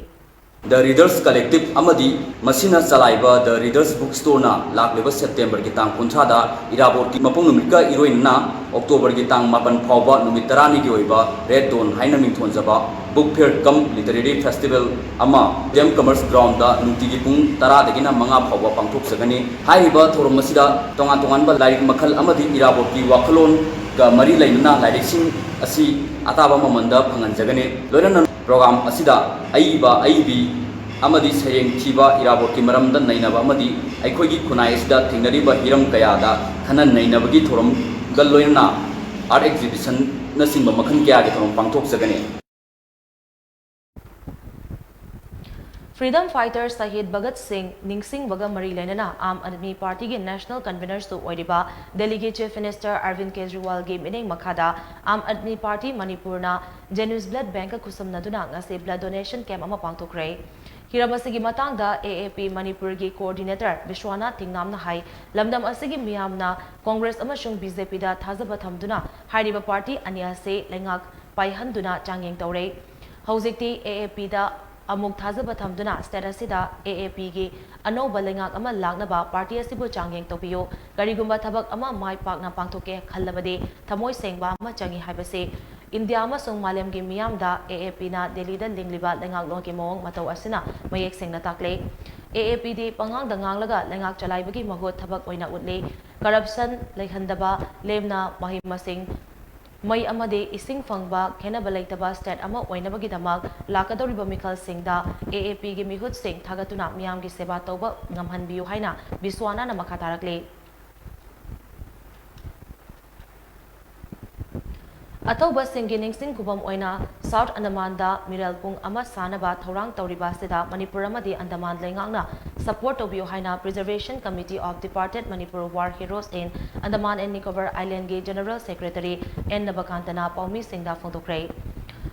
ꯗ ꯔꯤꯗꯔꯁ ꯀꯂꯦꯛꯇꯤꯚ ꯑꯃꯗꯤ ꯃꯁꯤꯅ ꯆꯂꯥꯏꯕ ꯗ ꯔꯤꯗꯔꯁ ꯕꯨꯛ ꯁ꯭ꯇꯣꯔꯅ ꯂꯥꯛꯂꯤꯕ ꯁꯦꯞꯇꯦꯝꯕꯔꯒꯤ ꯇꯥꯡ ꯀꯨꯟꯊ꯭ꯔꯥꯗ ꯏꯔꯥꯕꯣꯠꯀꯤ ꯃꯄꯣꯛ ꯅꯨꯃꯤꯠꯀ ꯏꯔꯣꯏꯅꯅ ꯑꯣꯛꯇꯣꯕꯔꯒꯤ ꯇꯥꯡ ꯃꯥꯄꯟ ꯐꯥꯎꯕ ꯅꯨꯃꯤꯠ ꯇꯔꯥꯅꯤꯒꯤ ꯑꯣꯏꯕ ꯔꯦꯠ ꯗꯣꯟ ꯍꯥꯏꯅ ꯃꯤꯡꯊꯣꯟꯖꯕ book fair cum literary festival ꯑꯃ ꯗꯤ ꯑꯦꯝ ꯀꯃꯔꯁ ꯒ꯭ꯔꯥꯎꯟꯗ ꯅꯨꯡꯇꯤꯒꯤ ꯄꯨꯡ ꯇꯔꯥꯗꯒꯤꯅ ꯃꯉꯥ ꯐꯥꯎꯕ ꯄꯥꯡꯊꯣꯛꯆꯒꯅꯤ꯫ ꯍꯥꯏꯔꯤꯕ ꯊꯧꯔꯝ ꯑꯁꯤꯗ ꯇꯣꯉꯥꯟ ꯇꯣꯉꯥꯟꯕ ꯂꯥꯏꯔꯤꯛ ꯃꯈꯜ ꯑꯃꯗꯤ ꯏꯔꯥꯕꯣꯠꯀꯤ ꯋꯥꯈꯜꯂꯣꯟꯒ ꯃꯔꯤ ꯂꯩꯅꯅ ꯂꯥꯏꯔꯤꯛꯁꯤꯡ ꯑꯁꯤ ꯑꯇꯥꯕ ꯃꯃꯜꯗ ꯐꯪꯍꯟꯖꯒꯅꯤ꯫ ꯂꯣꯏꯅꯅ ꯄ꯭ꯔꯣꯒ꯭ꯔꯥꯝ ꯑꯁꯤꯗ ꯑꯏꯕ, ꯑꯏꯕꯤ ꯑꯃꯗꯤ ꯁꯩꯔꯦꯡ ꯊꯤꯕ, ꯏꯔꯥꯕꯣꯠꯀꯤ ꯃꯔꯝꯗ ꯅꯩꯅꯕ ꯑꯃꯗꯤ ꯑꯩꯈꯣꯏꯒꯤ ꯈꯨꯟꯅꯥꯏ ꯑꯁꯤꯗ ꯊꯦꯡꯅꯔꯤꯕ ꯍꯤꯔꯝ ꯀꯌꯥꯗ ꯈꯟꯅ ꯅꯩꯅꯕꯒꯤ ꯊꯧꯔꯝꯒ ꯂꯣꯏꯅꯅ ꯑꯥꯔꯠ ꯑꯦꯛꯖꯤꯕꯤꯁꯟ ꯅꯆꯤꯡꯕ ꯃꯈꯜ ꯀꯌꯥꯒꯤ ꯊꯧꯔꯝ ꯄꯥꯡꯊꯣꯛꯆꯒꯅꯤ꯫ Freedom fighter ꯁꯍꯤꯗ ꯚꯒꯠ ꯁꯤꯡ ꯅꯤꯡꯁꯤꯡꯕꯒ ꯃꯔꯤ ꯂꯩꯅꯅ ꯑꯥꯝ ꯑꯥꯗꯃꯤ ꯄꯥꯔꯇꯤꯒꯤ ꯅꯦꯁꯅꯦꯜ ꯀꯟꯚꯤꯅꯔꯁꯨ ꯑꯣꯏꯔꯤꯕ ꯗꯦꯜꯂꯤꯒꯤ ꯆꯤꯐ ꯃꯤꯅꯤꯁꯇꯔ ꯑꯔꯕꯤꯟ ꯀꯦꯖꯔꯤꯋꯥꯜꯒꯤ ꯃꯤꯠꯌꯦꯡ ꯃꯈꯥꯗ ꯑꯥꯝ ꯑꯥꯗꯃꯤ ꯄꯥꯔꯇꯤ ꯃꯅꯤꯄꯨꯔꯅ ꯖꯦꯅꯤꯌꯁ ꯕ꯭ꯂꯗ ꯕꯦꯡꯀ ꯈꯨꯠꯁꯝꯅꯗꯨꯅ ꯉꯁꯤ ꯕ꯭ꯂꯗ ꯗꯣꯅꯦꯁꯟ ꯀꯦꯝꯞ ꯑꯃ ꯄꯥꯡꯊꯣꯛꯈ꯭ꯔꯦ꯫ ꯍꯤꯔꯝ ꯑꯁꯤꯒꯤ ꯃꯇꯥꯡꯗ ꯑꯦ ꯑꯦ ꯄꯤ ꯃꯅꯤꯄꯨꯔꯒꯤ ꯀꯣꯑꯣꯔꯗꯤꯅꯦꯇꯔ ꯕꯤꯁ꯭ꯋꯥꯅꯥꯊ ꯊꯤꯡꯅꯥꯝꯅ ꯍꯥꯏ, ꯂꯝꯗꯝ ꯑꯁꯤꯒꯤ ꯃꯤꯌꯥꯝꯅ ꯀꯣꯡꯒ꯭ꯔꯦꯁ ꯑꯃꯁꯨꯡ ꯕꯤ ꯖꯦ ꯄꯤꯗ ꯊꯥꯖꯕ ꯊꯝꯗꯨꯅ ꯍꯥꯏꯔꯤꯕ ꯄꯥꯔꯇꯤ ꯑꯅꯤ ꯑꯁꯤ ꯂꯩꯉꯥꯛ ꯄꯥꯏꯍꯟꯗꯨꯅ ꯆꯥꯡꯌꯦꯡ ꯇꯧꯔꯦ꯫ ꯍꯧꯖꯤꯛꯇꯤ ꯑꯦ ꯑꯦ ꯄꯤꯗ ꯑꯃꯨꯛ ꯊꯥꯖꯕ ꯊꯝꯗꯨꯅ ꯁ꯭ꯇꯦꯠ ꯑꯁꯤꯗ ꯑꯦ ꯑꯦ ꯄꯤꯒꯤ ꯑꯅꯧꯕ ꯂꯩꯉꯥꯛ ꯑꯃ ꯂꯥꯛꯅꯕ ꯄꯥꯔꯇꯤ ꯑꯁꯤꯕꯨ ꯆꯥꯡꯌꯦꯡ ꯇꯧꯕꯤꯌꯨ꯫ ꯀꯔꯤꯒꯨꯝꯕ ꯊꯕꯛ ꯑꯃ ꯃꯥꯏ ꯄꯥꯛꯅ ꯄꯥꯡꯊꯣꯛꯀꯦ ꯈꯜꯂꯕꯗꯤ ꯊꯃꯣꯏ ꯁꯦꯡꯕ ꯑꯃ ꯆꯪꯏ ꯍꯥꯏꯕꯁꯤ ꯏꯟꯗꯤꯌꯥ ꯑꯃꯁꯨꯡ ꯃꯥꯂꯦꯝꯒꯤ ꯃꯤꯌꯥꯝꯗ ꯑꯦ ꯑꯦ ꯄꯤꯅ ꯗꯦꯜꯂꯤꯗ ꯂꯤꯡꯂꯤꯕ ꯂꯩꯉꯥꯛꯂꯣꯟꯒꯤ ꯃꯑꯣꯡ ꯃꯇꯧ ꯑꯁꯤꯅ ꯃꯌꯦꯛ ꯁꯦꯡꯅ ꯇꯥꯛꯂꯦ꯫ ꯑꯦ ꯑꯦ ꯄꯤꯗꯤ ꯄꯉꯥꯡꯗ ꯉꯥꯡꯂꯒ ꯂꯩꯉꯥꯛ ꯆꯂꯥꯏꯕꯒꯤ ꯃꯍꯨꯠ ꯊꯕꯛ ꯑꯣꯏꯅ ꯎꯠꯂꯤ꯫ ꯀꯔꯞꯁꯟ ꯂꯩꯍꯟꯗꯕ, ꯂꯦꯝꯅ ꯃꯍꯩ ꯃꯁꯤꯡ, ꯃꯩ ꯑꯃꯗꯤ ꯏꯁꯤꯡ ꯐꯪꯕ ꯈꯦꯟꯅꯕ ꯂꯩꯇꯕ ꯁ꯭ꯇꯦꯠ ꯑꯃ ꯑꯣꯏꯅꯕꯒꯤꯗꯃꯛ ꯂꯥꯛꯀꯗꯧꯔꯤꯕ ꯃꯤꯈꯜꯁꯤꯡꯗ ꯑꯦ ꯑꯦ ꯄꯤꯒꯤ ꯃꯤꯍꯨꯠꯁꯤꯡ ꯊꯥꯒꯠꯇꯨꯅ ꯃꯤꯌꯥꯝꯒꯤ ꯁꯦꯕꯥ ꯇꯧꯕ ꯉꯝꯍꯟꯕꯤꯌꯨ ꯍꯥꯏꯅ ꯕꯤꯁ꯭ꯋꯥꯅꯥꯅ ꯃꯈꯥ ꯇꯥꯔꯛꯂꯤ꯫ ꯑꯊꯧꯕꯁꯤꯡꯒꯤ ꯅꯤꯡꯁꯤꯡ ꯈꯨꯕꯝ ꯑꯣꯏꯅ ꯁꯥꯎꯠ ꯑꯟꯗꯃꯥꯟꯗ ꯃꯤꯔꯦꯜ ꯄꯨꯡ ꯑꯃ ꯁꯥꯅꯕ ꯊꯧꯔꯥꯡ ꯇꯧꯔꯤꯕ ꯑꯁꯤꯗ ꯃꯅꯤꯄꯨꯔ ꯑꯃꯗꯤ ꯑꯟꯗꯃꯥꯟ ꯂꯩꯉꯥꯛꯅ ꯁꯄꯣꯔꯠ ꯇꯧꯕꯤꯌꯨ ꯍꯥꯏꯅ Preservation Committee of Departed Manipur War Heroes in Andaman and Nicobar Island ꯒꯤ ꯖꯦꯅꯔꯦꯜ ꯁꯦꯀ꯭ꯔꯦꯇꯔꯤ ꯑꯦꯟ ꯅꯕꯀꯥꯟꯇꯅ ꯄꯥꯎꯃꯤꯁꯤꯡꯗ ꯐꯣꯡꯗꯣꯛꯈ꯭ꯔꯦ꯫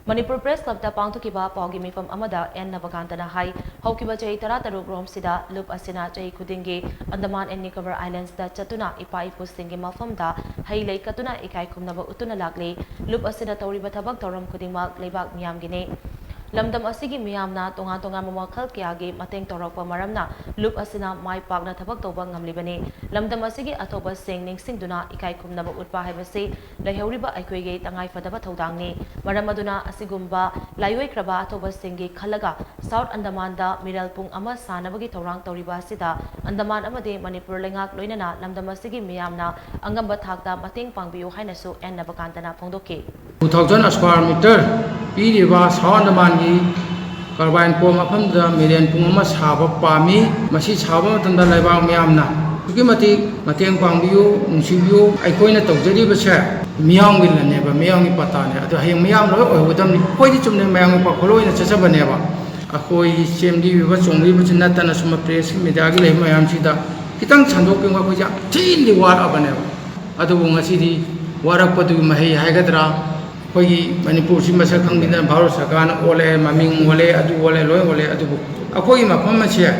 ꯃꯅꯤꯄꯨꯔ ꯄ꯭ꯔꯦꯁ ꯀ꯭ꯂꯕꯇ ꯄꯥꯡꯊꯣꯛꯈꯤꯕ ꯄꯥꯎꯒꯤ ꯃꯤꯐꯝ ꯑꯃꯗ ꯑꯦꯟ ꯅꯕꯀꯥꯟꯇꯅ ꯍꯥꯏ, ꯍꯧꯈꯤꯕ ꯆꯍꯤ ꯇꯔꯥꯇꯔꯨꯛ ꯔꯣꯝꯁꯤꯗ ꯂꯨꯞ ꯑꯁꯤꯅ ꯆꯍꯤ ꯈꯨꯗꯤꯡꯒꯤ ꯑꯟꯗꯃꯥꯟ ꯑꯦꯟ ꯅꯤꯀꯣꯕꯔ ꯑꯥꯏꯂꯦꯟꯁꯇ ꯆꯠꯇꯨꯅ ꯏꯄꯥ ꯏꯄꯨꯁꯤꯡꯒꯤ ꯃꯐꯝꯗ ꯍꯩ ꯂꯩ ꯀꯠꯇꯨꯅ ꯏꯀꯥꯏ ꯈꯨꯝꯅꯕ ꯎꯠꯇꯨꯅ ꯂꯥꯛꯂꯤ꯫ ꯂꯨꯞ ꯑꯁꯤꯅ ꯇꯧꯔꯤꯕ ꯊꯕꯛ ꯊꯧꯔꯝ ꯈꯨꯗꯤꯡꯃꯛ ꯂꯩꯕꯥꯛ ꯃꯤꯌꯥꯝꯒꯤꯅꯤ꯫ ꯂꯝꯗꯝ ꯑꯁꯤꯒꯤ ꯃꯤꯌꯥꯝꯅ ꯇꯣꯉꯥꯟ ꯇꯣꯉꯥꯟꯕ ꯃꯈꯜ ꯀꯌꯥꯒꯤ ꯃꯇꯦꯡ ꯇꯧꯔꯛꯄ ꯃꯔꯝꯅ ꯂꯨꯞ ꯑꯁꯤꯅ ꯃꯥꯏ ꯄꯥꯛꯅ ꯊꯕꯛ ꯇꯧꯕ ꯉꯝꯂꯤꯕꯅꯤ꯫ ꯂꯝꯗꯝ ꯑꯁꯤꯒꯤ ꯑꯊꯧꯕꯁꯤꯡ ꯅꯤꯡꯁꯤꯡꯗꯨꯅ ꯏꯀꯥꯏ ꯈꯨꯝꯅꯕ ꯎꯠꯄ ꯍꯥꯏꯕꯁꯤ ꯂꯩꯍꯧꯔꯤꯕ ꯑꯩꯈꯣꯏꯒꯤ ꯇꯉꯥꯏꯐꯗꯕ ꯊꯧꯗꯥꯡꯅꯤ꯫ ꯃꯔꯝ ꯑꯗꯨꯅ ꯑꯁꯤꯒꯨꯝꯕ ꯂꯥꯏꯑꯣꯏꯈ꯭ꯔꯕ ꯑꯊꯧꯕꯁꯤꯡꯒꯤ ꯈꯜꯂꯒ ꯁꯥꯎꯠ ꯑꯟꯗꯃꯥꯟꯗ ꯃꯤꯔꯦꯜ ꯄꯨꯡ ꯑꯃ ꯁꯥꯅꯕꯒꯤ ꯊꯧꯔꯥꯡ ꯇꯧꯔꯤꯕ ꯑꯁꯤꯗ ꯑꯟꯗꯃꯥꯟ ꯑꯃꯗꯤ ꯃꯅꯤꯄꯨꯔ ꯂꯩꯉꯥꯛ ꯂꯣꯏꯅꯅ ꯂꯝꯗꯝ ꯑꯁꯤꯒꯤ ꯃꯤꯌꯥꯝꯅ ꯑꯉꯝꯕ ꯊꯥꯛꯇ ꯃꯇꯦꯡ ꯄꯥꯡꯕꯤꯌꯨ ꯍꯥꯏꯅꯁꯨ ꯑꯦꯟ ꯅꯕꯀꯥꯟꯇꯅ ꯐꯣꯡꯗꯣꯛꯈꯤ꯫ Two thousand square meter ꯄꯤꯔꯤꯕ ꯁꯥꯎꯠ ꯑꯟꯗꯃꯥꯟꯒꯤ ꯀꯔꯕꯥꯏꯟ ꯀꯣ ꯃꯐꯝꯗꯨꯗ ꯃꯤꯔꯦꯟ ꯄꯨꯡ ꯑꯃ ꯁꯥꯕ ꯄꯥꯝꯃꯤ꯫ ꯃꯁꯤ ꯁꯥꯕ ꯃꯇꯝꯗ ꯂꯩꯕꯥꯛ ꯃꯤꯌꯥꯝꯅ ꯑꯗꯨꯛꯀꯤ ꯃꯇꯤꯛ ꯃꯇꯦꯡ ꯄꯥꯡꯕꯤꯌꯨ, ꯅꯨꯡꯁꯤꯕꯤꯌꯨ꯫ ꯑꯩꯈꯣꯏꯅ ꯇꯧꯖꯔꯤꯕꯁꯦ ꯃꯤꯌꯥꯝꯒꯤ ꯂꯟꯅꯦꯕ, ꯃꯤꯌꯥꯝꯒꯤ ꯄꯇꯥꯅꯦ꯫ ꯑꯗꯣ ꯍꯌꯦꯡ ꯃꯤꯌꯥꯝ ꯂꯣꯏ ꯑꯣꯏꯍꯧꯒꯗꯕꯅꯤ꯫ ꯑꯩꯈꯣꯏꯗꯤ ꯆꯨꯝꯅ ꯃꯌꯥꯝꯒꯤ ꯄꯥꯈꯣꯜ ꯑꯣꯏꯅ ꯆꯠꯆꯕꯅꯦꯕ꯫ ꯑꯩꯈꯣꯏ ꯆꯦꯟꯕꯤꯔꯤꯕ ꯆꯣꯡꯕꯤꯔꯤꯕꯁꯤ ꯅꯠꯇꯅ ꯁꯨꯝ ꯄ꯭ꯔꯦꯁꯀꯤ ꯃꯦꯗꯤꯌꯥꯒꯤ ꯂꯩꯕ ꯃꯌꯥꯝꯁꯤꯗ ꯈꯤꯇꯪ ꯁꯟꯗꯣꯛꯄꯤꯌꯨ꯫ ꯑꯩꯈꯣꯏꯁꯦ ꯌꯥꯝ ꯊꯤꯅꯗꯤ ꯋꯥꯔꯛꯑꯕꯅꯦꯕ꯫ ꯑꯗꯨꯕꯨ ꯉꯁꯤꯗꯤ ꯋꯥꯔꯛꯄꯗꯨꯒꯤ ꯃꯍꯩ ꯍꯥꯏꯒꯗ꯭ꯔꯥ, ꯑꯩꯈꯣꯏꯒꯤ ꯃꯅꯤꯄꯨꯔꯁꯤ ꯃꯁꯛ ꯈꯪꯕꯤꯗꯅ ꯚꯥꯔꯠ ꯁꯔꯀꯥꯔꯅ ꯑꯣꯜꯂꯦ, ꯃꯃꯤꯡ ꯑꯣꯜꯂꯦ, ꯑꯗꯨ ꯑꯣꯜꯂꯦ, ꯂꯣꯏ ꯑꯣꯜꯂꯦ꯫ ꯑꯗꯨꯕꯨ ꯑꯩꯈꯣꯏꯒꯤ ꯃꯐꯝ ꯑꯁꯦ,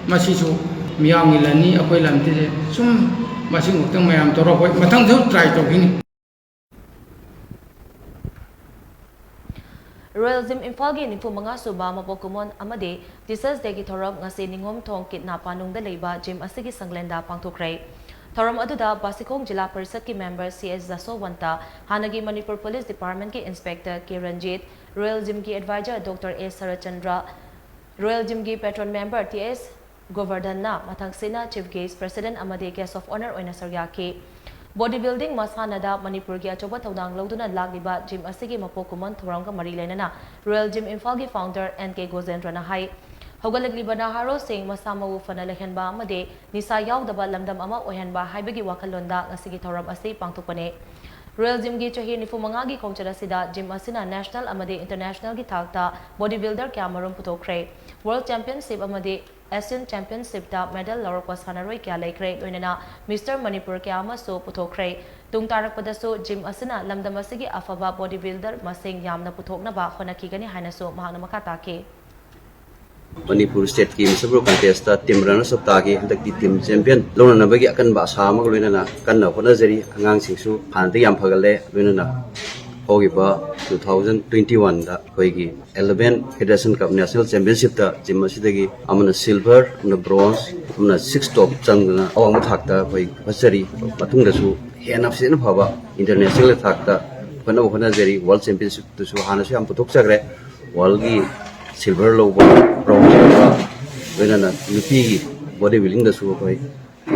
ꯃꯁꯤꯁꯨ ꯃꯤꯌꯥꯝꯒꯤ ꯂꯟꯅꯤ꯫ ꯑꯩꯈꯣꯏ ꯂꯝꯁꯤꯗ ꯁꯨꯝ ꯃꯁꯤꯃꯨꯛꯇꯪ ꯃꯌꯥꯝ ꯇꯧꯔꯒ ꯑꯩꯈꯣꯏ ꯃꯊꯪꯁꯨ ꯇ꯭ꯔꯥꯏ ꯇꯧꯈꯤꯅꯤ꯫ ꯔꯣꯌꯦꯜ ꯖꯤꯝ ꯏꯝꯐꯥꯜꯒꯤ ꯅꯤꯐꯨ ꯃꯉꯥ ꯁꯨꯕ ꯃꯄꯣꯛ ꯀꯨꯝꯑꯣꯟ ꯑꯃꯗꯤ ꯇꯤꯆꯔꯁ ꯗꯦꯒꯤ ꯊꯧꯔꯝ ꯉꯁꯤ ꯅꯤꯉꯣꯝꯊꯣꯡ ꯀꯤꯠꯅꯥ ꯄꯥꯅꯨꯡꯗ ꯂꯩꯕ ꯖꯤꯝ ꯑꯁꯤꯒꯤ ꯁꯪꯂꯦꯟꯗ ꯄꯥꯡꯊꯣꯛꯈ꯭ꯔꯦ꯫ ꯊꯧꯔꯝ ꯑꯗꯨꯗ ꯕꯥꯁꯤꯈꯣꯡ ꯖꯤꯂꯥ ꯄꯔꯤꯁꯠꯀꯤ ꯃꯦꯝꯕꯔ ꯁꯤ ꯑꯦꯁ ꯖꯁꯣꯋꯟꯇ, ꯍꯥꯟꯅꯒꯤ ꯃꯅꯤꯄꯨꯔ ꯄꯨꯂꯤꯁ ꯗꯤꯄꯥꯔꯠꯃꯦꯟꯠꯀꯤ ꯏꯟꯁꯄꯦꯛꯇꯔ ꯀꯦ ꯔꯟꯖꯤꯠ, ꯔꯣꯌꯦꯜ ꯖꯤꯝꯒꯤ ꯑꯦꯗꯚꯥꯏꯖꯔ ꯗꯣꯛꯇꯔ ꯑꯦ ꯁꯔꯠꯆꯟꯗ꯭ꯔ, ꯔꯣꯌꯦꯜ ꯖꯤꯝꯒꯤ ꯄꯦꯇ꯭ꯔꯣꯟ ꯃꯦꯝꯕꯔ ꯇꯤ ꯑꯦꯁ ꯒꯣꯕꯔꯙꯟꯅ ꯃꯊꯪꯁꯤꯠꯅ ꯆꯤꯐ ꯒꯦꯁ꯭ꯠ, ꯄ꯭ꯔꯦꯁꯤꯗꯦꯟꯠ ꯑꯃꯗꯤ ꯒꯦꯁ꯭ꯠ ꯑꯣꯐ ꯑꯣꯅꯔ ꯑꯣꯏꯅ ꯁꯔꯨꯛ ꯌꯥꯈꯤ꯫ ꯕꯣꯗꯤ ꯕꯤꯜꯗꯤꯡ ꯃꯁꯥꯟꯅꯗ ꯃꯅꯤꯄꯨꯔꯒꯤ ꯑꯆꯧꯕ ꯊꯧꯗꯥꯡ ꯂꯧꯗꯨꯅ ꯂꯥꯛꯂꯤꯕ ꯖꯤꯝ ꯑꯁꯤꯒꯤ ꯃꯄꯣꯛ ꯀꯨꯝꯑꯣꯟ ꯊꯧꯔꯝꯒ ꯃꯔꯤ ꯂꯩꯅꯅ ꯔꯣꯌꯦꯜ ꯖꯤꯝ ꯏꯝꯐꯥꯜꯒꯤ ꯐꯥꯎꯟꯗꯔ ꯑꯦꯟ ꯀꯦ ꯒꯣꯖꯦꯟꯗ꯭ꯔꯅ ꯍꯥꯏ, ꯍꯧꯒꯠꯂꯛꯂꯤꯕ ꯅꯍꯥꯔꯣꯜꯁꯤꯡ ꯃꯁꯥ ꯃꯎ ꯐꯅ ꯂꯩꯍꯟꯕ ꯑꯃꯗꯤ ꯅꯤꯁꯥ ꯌꯥꯎꯗꯕ ꯂꯝꯗꯝ ꯑꯃ ꯑꯣꯏꯍꯟꯕ ꯍꯥꯏꯕꯒꯤ ꯋꯥꯈꯜꯂꯣꯟꯗ ꯉꯁꯤꯒꯤ ꯊꯧꯔꯝ ꯑꯁꯤ ꯄꯥꯡꯊꯣꯛꯄꯅꯤ꯫ ꯔꯣꯌꯦꯜ ꯖꯤꯝꯒꯤ ꯆꯍꯤ ꯅꯤꯐꯨ ꯃꯉꯥꯒꯤ ꯈꯣꯡꯆꯠ ꯑꯁꯤꯗ ꯖꯤꯝ ꯑꯁꯤꯅ ꯅꯦꯁꯅꯦꯜ ꯑꯃꯗꯤ ꯏꯟꯇꯔꯅꯦꯁꯅꯦꯜꯒꯤ ꯊꯥꯛꯇ ꯕꯣꯗꯤ ꯕꯤꯜꯗꯔ ꯀꯌꯥ ꯃꯔꯨꯝ ꯄꯨꯊꯣꯛꯈ꯭ꯔꯦ꯫ ꯋꯥꯔꯜꯗ ꯆꯦꯝꯄꯤꯌꯟꯁꯤꯞ ꯑꯃꯗꯤ ꯑꯦꯁꯤꯌꯥꯟ ꯆꯦꯝꯄꯤꯌꯟꯁꯤꯞꯇ ꯃꯦꯗꯜ ꯂꯧꯔꯛꯄ ꯁꯥꯟꯅꯔꯣꯏ ꯀꯌꯥ ꯂꯩꯈ꯭ꯔꯦ, ꯂꯣꯏꯅꯅ ꯃꯤꯁꯇꯔ ꯃꯅꯤꯄꯨꯔ ꯀꯌꯥ ꯑꯃꯁꯨ ꯄꯨꯊꯣꯛꯈ꯭ꯔꯦ꯫ ꯇꯨꯡ ꯇꯥꯔꯛꯄꯗꯁꯨ ꯖꯤꯝ ꯑꯁꯤꯅ ꯂꯝꯗꯝ ꯑꯁꯤꯒꯤ ꯑꯐꯕ ꯕꯣꯗꯤ ꯕꯤꯜꯗꯔ ꯃꯁꯤꯡ ꯌꯥꯝꯅ ꯄꯨꯊꯣꯛꯅꯕ ꯍꯣꯠꯅꯈꯤꯒꯅꯤ ꯍꯥꯏꯅꯁꯨ ꯃꯍꯥꯛꯅ ꯃꯈꯥ ꯇꯥꯈꯤ꯫ ꯃꯅꯤꯄꯨꯔ ꯁ꯭ꯇꯦꯠꯀꯤ Miss World contest team runners up ꯇꯥꯈꯤ꯫ ꯍꯟꯗꯛꯇꯤ ꯇꯤꯝ ꯆꯦꯝꯄꯤꯌꯟ ꯂꯧꯅꯅꯕꯒꯤ ꯑꯀꯟꯕ ꯑꯁꯥ ꯑꯃꯒ ꯂꯣꯏꯅꯅ ꯀꯟꯅ ꯍꯣꯠꯅꯖꯔꯤ꯫ ꯑꯉꯥꯡꯁꯤꯡꯁꯨ ꯍꯥꯟꯅꯗꯒꯤ ꯌꯥꯝ ꯐꯒꯠꯂꯦ꯫ ꯂꯣꯏꯅꯅ ꯍꯧꯈꯤꯕ ꯇꯨ ꯊꯥꯎꯖꯟ ꯇ꯭ꯋꯦꯟꯇꯤ ꯋꯥꯟꯗ ꯑꯩꯈꯣꯏꯒꯤ ꯑꯦꯂꯚꯦꯟ ꯐꯦꯗꯔꯦꯁꯟ ꯀꯞ ꯅꯦꯁꯅꯦꯜ ꯆꯦꯝꯄꯤꯌꯟꯁꯤꯞꯇ ꯖꯤꯝ ꯑꯁꯤꯗꯒꯤ ꯑꯃꯅ ꯁꯤꯜꯚꯔ, ꯑꯃꯅ ꯕ꯭ꯔꯣꯟꯖ, ꯑꯃꯅ ꯁꯤꯛꯁ ꯇꯣꯞ ꯆꯪꯗꯨꯅ ꯑꯋꯥꯡꯕ ꯊꯥꯛꯇ ꯑꯩꯈꯣꯏ ꯄꯨꯈꯠꯆꯔꯤ꯫ ꯃꯇꯨꯡꯗꯁꯨ ꯍꯦꯟꯅ ꯍꯦꯟꯅ ꯐꯕ ꯏꯟꯇꯔꯅꯦꯁꯅꯦꯜꯒꯤ ꯊꯥꯛꯇ ꯄꯨꯈꯠꯅꯕ ꯍꯣꯠꯅꯖꯔꯤ꯫ ꯋꯥꯔꯜꯗ ꯆꯦꯝꯄꯤꯌꯟꯁꯤꯞꯇꯁꯨ ꯍꯥꯟꯅꯁꯨ ꯌꯥꯝ ꯄꯨꯊꯣꯛꯆꯈ꯭ꯔꯦ꯫ ꯋꯥꯔꯜꯗꯒꯤ ꯁꯤꯜꯚꯔ ꯂꯧꯕ, ꯕ꯭ꯔꯣꯟꯖ ꯂꯧꯕ, ꯂꯣꯏꯅꯅ ꯅꯨꯄꯤꯒꯤ ꯕꯣꯗꯤ ꯕꯤꯜꯗꯤꯡꯗꯁꯨ ꯑꯩꯈꯣꯏ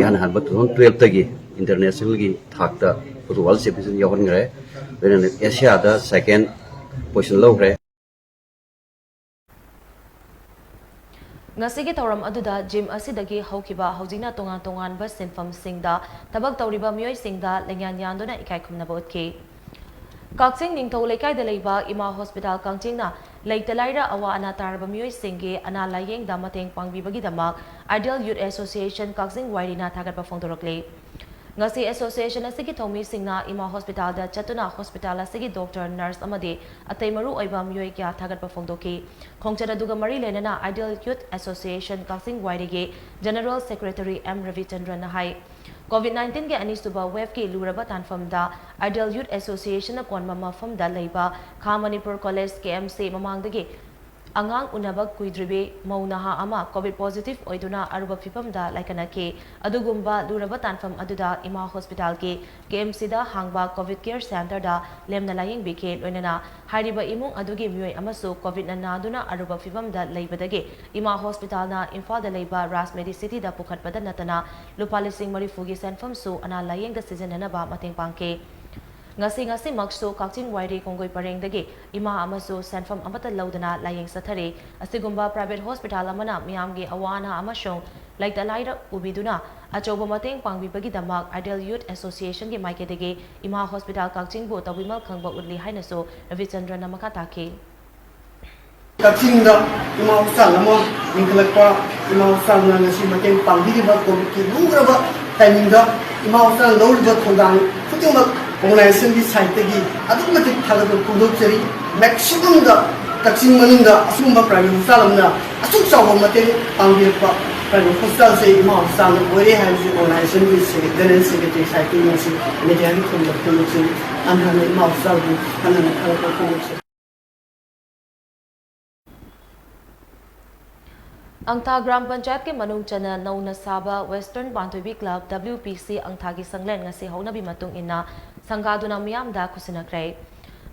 ꯏꯍꯥꯟ ꯍꯥꯟꯕ ꯇꯨ ꯊꯥꯎꯖꯟ ꯇꯨꯋꯦꯜꯐꯇꯒꯤ ꯏꯟꯇꯔꯅꯦꯁꯅꯦꯜꯒꯤ ꯊꯥꯛꯇ ꯋꯥꯔꯜꯗ ꯆꯦꯝꯄꯤꯌꯟꯁꯤꯞ ꯌꯥꯎꯍꯟꯈ꯭ꯔꯦ꯫ ꯂꯣꯏꯅꯅ ꯑꯦꯁꯤꯌꯥꯗ ꯁꯦꯀꯦꯟ ꯄꯣꯖꯤꯁꯟ ꯂꯧꯈ꯭ꯔꯦ꯫ ꯉꯁꯤꯒꯤ ꯊꯧꯔꯝ ꯑꯗꯨꯗ ꯖꯤꯝ ꯑꯁꯤꯗꯒꯤ ꯍꯧꯈꯤꯕ ꯍꯧꯖꯤꯛꯅ ꯇꯣꯉꯥꯟ ꯇꯣꯉꯥꯟꯕ ꯁꯤꯟꯐꯝꯁꯤꯡꯗ ꯊꯕꯛ ꯇꯧꯔꯤꯕ ꯃꯤꯑꯣꯏꯁꯤꯡꯗ ꯂꯩꯉꯥꯟ ꯌꯥꯟꯗꯨꯅ ꯏꯀꯥꯏ ꯈꯨꯝꯅꯕ ꯎꯠꯈꯤ꯫ ꯀꯛꯆꯤꯡ ꯅꯤꯡꯊꯧ ꯂꯩꯀꯥꯏꯗ ꯂꯩꯕ ꯏꯃꯥ ꯍꯣꯁꯄꯤꯇꯥꯜ ꯀꯛꯆꯤꯡꯅ ꯂꯩꯇ ꯂꯥꯏꯔ ꯑꯋꯥ ꯑꯅꯥ ꯇꯥꯔꯕ ꯃꯤꯑꯣꯏꯁꯤꯡꯒꯤ ꯑꯅꯥ ꯂꯥꯌꯦꯡꯗ ꯃꯇꯦꯡ ꯄꯥꯡꯕꯤꯕꯒꯤꯗꯃꯛ Ideal Youth Association ꯀꯛꯆꯤꯡ ꯋꯥꯏꯔꯤꯅ ꯊꯥꯒꯠꯄ ꯐꯣꯡꯗꯣꯔꯛꯂꯤ꯫ ꯉꯁꯤ ꯑꯦꯁꯣꯁꯤꯌꯦꯁꯟ ꯑꯁꯤꯒꯤ ꯊꯧꯃꯤꯁꯤꯡꯅ ꯏꯃꯥ ꯍꯣꯁꯄꯤꯇꯥꯜꯗ ꯆꯠꯇꯨꯅ ꯍꯣꯁꯄꯤꯇꯥꯜ ꯑꯁꯤꯒꯤ ꯗꯣꯛꯇꯔ, ꯅꯔꯁ ꯑꯃꯗꯤ ꯑꯇꯩ ꯃꯔꯨ ꯑꯣꯏꯕ ꯃꯤꯑꯣꯏ ꯀꯌꯥ ꯊꯥꯒꯠꯄ ꯐꯣꯡꯗꯣꯛꯈꯤ꯫ ꯈꯣꯡꯆꯠ ꯑꯗꯨꯒ ꯃꯔꯤ ꯂꯩꯅꯅ Ideal Youth Association ꯀꯛꯆꯤꯡ ꯋꯥꯏꯔꯤꯒꯤ ꯖꯦꯅꯔꯦꯜ ꯁꯦꯀ꯭ꯔꯦꯇꯔꯤ ꯑꯦꯝ ꯔꯕꯤꯆꯟꯗ꯭ꯔꯟꯅ ꯍꯥꯏ, ꯀꯣꯚꯤꯗ ꯅꯥꯏꯟꯇꯤꯟꯒꯤ ꯑꯅꯤꯁꯨꯕ ꯋꯦꯚꯀꯤ ꯂꯨꯔꯕ ꯇꯥꯟꯐꯝꯗ Ideal Youth Associationꯅ ꯀꯣꯟꯕ ꯃꯐꯝꯗ ꯂꯩꯕ ꯈꯥ ꯃꯅꯤꯄꯨꯔ ꯀꯣꯂꯦꯖ, ꯀꯦ ꯑꯦꯝ ꯁꯤ, ꯃꯃꯥꯡꯗꯒꯤ ꯑꯉꯥꯡ ꯎꯅꯕ ꯀꯨꯏꯗ꯭ꯔꯤꯕꯤ ꯃꯧ ꯅꯍꯥ ꯑꯃ ꯀꯣꯚꯤꯗ ꯄꯣꯖꯤꯇꯤꯚ ꯑꯣꯏꯗꯨꯅ ꯑꯔꯨꯕ ꯐꯤꯚꯝꯗ ꯂꯥꯏꯀꯠꯅꯈꯤ꯫ ꯑꯗꯨꯒꯨꯝꯕ ꯂꯨꯔꯕ ꯇꯥꯟꯐꯝ ꯑꯗꯨꯗ ꯏꯃꯥ ꯍꯣꯁꯄꯤꯇꯥꯜꯒꯤ ꯀꯦ ꯑꯦꯝ ꯁꯤꯗ ꯍꯥꯡꯕ ꯀꯣꯚꯤꯗ ꯀꯦꯌꯔ ꯁꯦꯟꯇꯔꯗ ꯂꯦꯝꯅ ꯂꯥꯌꯦꯡꯕꯤꯈꯤ꯫ ꯂꯣꯏꯅꯅ ꯍꯥꯏꯔꯤꯕ ꯏꯃꯨꯡ ꯑꯗꯨꯒꯤ ꯃꯤꯑꯣꯏ ꯑꯃꯁꯨ ꯀꯣꯚꯤꯗꯅ ꯅꯥꯗꯨꯅ ꯑꯔꯨꯕ ꯐꯤꯚꯝꯗ ꯂꯩꯕꯗꯒꯤ ꯏꯃꯥ ꯍꯣꯁꯄꯤꯇꯥꯜꯅ ꯏꯝꯐꯥꯜꯗ ꯂꯩꯕ ꯔꯥꯖ ꯃꯦꯗꯤꯁꯤꯇꯤꯗ ꯄꯨꯈꯠꯄꯗ ꯅꯠꯇꯅ ꯂꯨꯄꯥ ꯂꯤꯁꯤꯡ ꯃꯔꯤꯐꯨꯒꯤ ꯁꯦꯟꯐꯝꯁꯨ ꯑꯅꯥ ꯂꯥꯌꯦꯡꯗ ꯁꯤꯖꯤꯟꯅꯅꯕ ꯃꯇꯦꯡ ꯄꯥꯡꯈꯤ꯫ ꯉꯁꯤ, ꯉꯁꯤꯃꯛꯁꯨ ꯀꯛꯆꯤꯡ ꯋꯥꯏꯔꯤ ꯀꯣꯡꯒꯨꯏ ꯄꯔꯦꯡꯗꯒꯤ ꯏꯃꯥ ꯑꯃꯁꯨ ꯁꯦꯟꯐꯝ ꯑꯃꯠꯇ ꯂꯧꯗꯅ ꯂꯥꯌꯦꯡ ꯆꯠꯊꯔꯤ꯫ ꯑꯁꯤꯒꯨꯝꯕ ꯄ꯭ꯔꯥꯏꯚꯦꯠ ꯍꯣꯁꯄꯤꯇꯥꯜ ꯑꯃꯅ ꯃꯤꯌꯥꯝꯒꯤ ꯑꯋꯥ ꯑꯅꯥ ꯑꯃꯁꯨꯡ ꯂꯩꯇ ꯂꯥꯏꯔ ꯎꯕꯤꯗꯨꯅ ꯑꯆꯧꯕ ꯃꯇꯦꯡ ꯄꯥꯡꯕꯤꯕꯒꯤꯗꯃꯛ Ideal Youth Associationꯒꯤ ꯃꯥꯏꯀꯩꯗꯒꯤ ꯏꯃꯥ ꯍꯣꯁꯄꯤꯇꯥꯜ ꯀꯛꯆꯤꯡꯕꯨ ꯇꯧꯕꯤꯃꯜ ꯈꯪꯕ ꯎꯠꯂꯤ ꯍꯥꯏꯅꯁꯨ ꯔꯕꯤꯆꯟꯗ꯭ꯔꯅ ꯃꯈꯥ ꯇꯥꯈꯤ꯫ ꯀꯛꯆꯤꯡꯗ ꯏꯃꯥ ꯍꯣꯁꯄꯤꯇꯥꯜ ꯑꯃ ꯂꯤꯡꯈꯠꯂꯛꯄ, ꯏꯃꯥ ꯍꯣꯁꯄꯤꯇꯥꯜꯅ ꯉꯁꯤ ꯃꯇꯦꯡ ꯄꯥꯡꯕꯤꯔꯤꯕ ꯀꯣꯚꯤꯗꯀꯤ ꯂꯨꯈ꯭ꯔꯕ ꯇꯥꯏꯃꯤꯡꯗ ꯏꯃꯥ ꯍꯣꯁꯄꯤꯇꯥꯜꯅ ꯂꯧꯔꯤꯕ ꯊꯧꯗꯥꯡ ꯈꯨꯗꯤꯡꯃꯛ ꯑꯣꯔꯒꯅꯥꯏꯖꯦꯁꯟꯒꯤ ꯁꯥꯏꯠꯇꯒꯤ ꯑꯗꯨꯛꯀꯤ ꯃꯇꯤꯛ ꯊꯥꯒꯠꯄ ꯐꯣꯡꯗꯣꯛꯆꯔꯤ꯫ ꯃꯦꯛꯁꯤꯃꯝꯗ ꯀꯛꯆꯤꯡ ꯃꯅꯨꯡꯗ ꯑꯁꯤꯒꯨꯝꯕ ꯄ꯭ꯔꯥꯏꯚꯦꯠ ꯍꯣꯁꯄꯤꯇꯥꯜ ꯑꯃꯅ ꯑꯁꯨꯛ ꯆꯥꯎꯕ ꯃꯇꯦꯡ ꯄꯥꯡꯕꯤꯔꯛꯄ ꯄ꯭ꯔꯥꯏꯚꯦꯠ ꯍꯣꯁꯄꯤꯇꯥꯜꯁꯦ ꯏꯃꯥ ꯍꯣꯁꯄꯤꯇꯥꯜꯅ ꯑꯣꯏꯔꯦ ꯍꯥꯏꯕꯁꯤ ꯑꯣꯔꯒꯅꯥꯏꯖꯦꯁꯟꯒꯤ ꯁꯦꯀ꯭ꯔꯦ-, ꯖꯦꯅꯔꯦꯜ ꯁꯦꯀ꯭ꯔꯦꯇꯔꯤ ꯁꯥꯏꯠꯇꯒꯤ ꯉꯁꯤ ꯃꯦꯗꯤꯌꯥꯒꯤ ꯊꯣꯡꯗ ꯐꯣꯡꯗꯣꯛꯆꯔꯤ꯫ ꯍꯟꯅ ꯍꯟꯅ ꯏꯃꯥ ꯍꯣꯁꯄꯤꯇꯥꯜꯕꯨ ꯍꯟꯅ ꯍꯟꯅ ꯊꯥꯒꯠꯄ ꯐꯣꯡꯗꯣꯛꯆꯔꯤ꯫ ꯑꯪꯊꯥ ꯒ꯭ꯔꯥꯝ ꯄꯟꯆꯥꯌꯠꯀꯤ ꯃꯅꯨꯡ ꯆꯟꯅ ꯅꯧꯅ ꯁꯥꯕ ꯋꯦꯁꯇꯔꯟ ꯄꯥꯟꯊꯣꯏꯕꯤ ꯀ꯭ꯂꯕ, ꯗꯕ꯭ꯂꯤꯌꯨ ꯄꯤ ꯁꯤ, ꯑꯪꯊꯥꯒꯤ ꯁꯪꯂꯦꯟ ꯉꯁꯤ ꯍꯧꯅꯕꯤ ꯃꯇꯨꯡ ꯏꯟꯅ ꯁꯪꯒꯥꯗꯨꯅ ꯃꯤꯌꯥꯝꯗ ꯈꯨꯠꯁꯤꯟꯅꯈ꯭ꯔꯦ꯫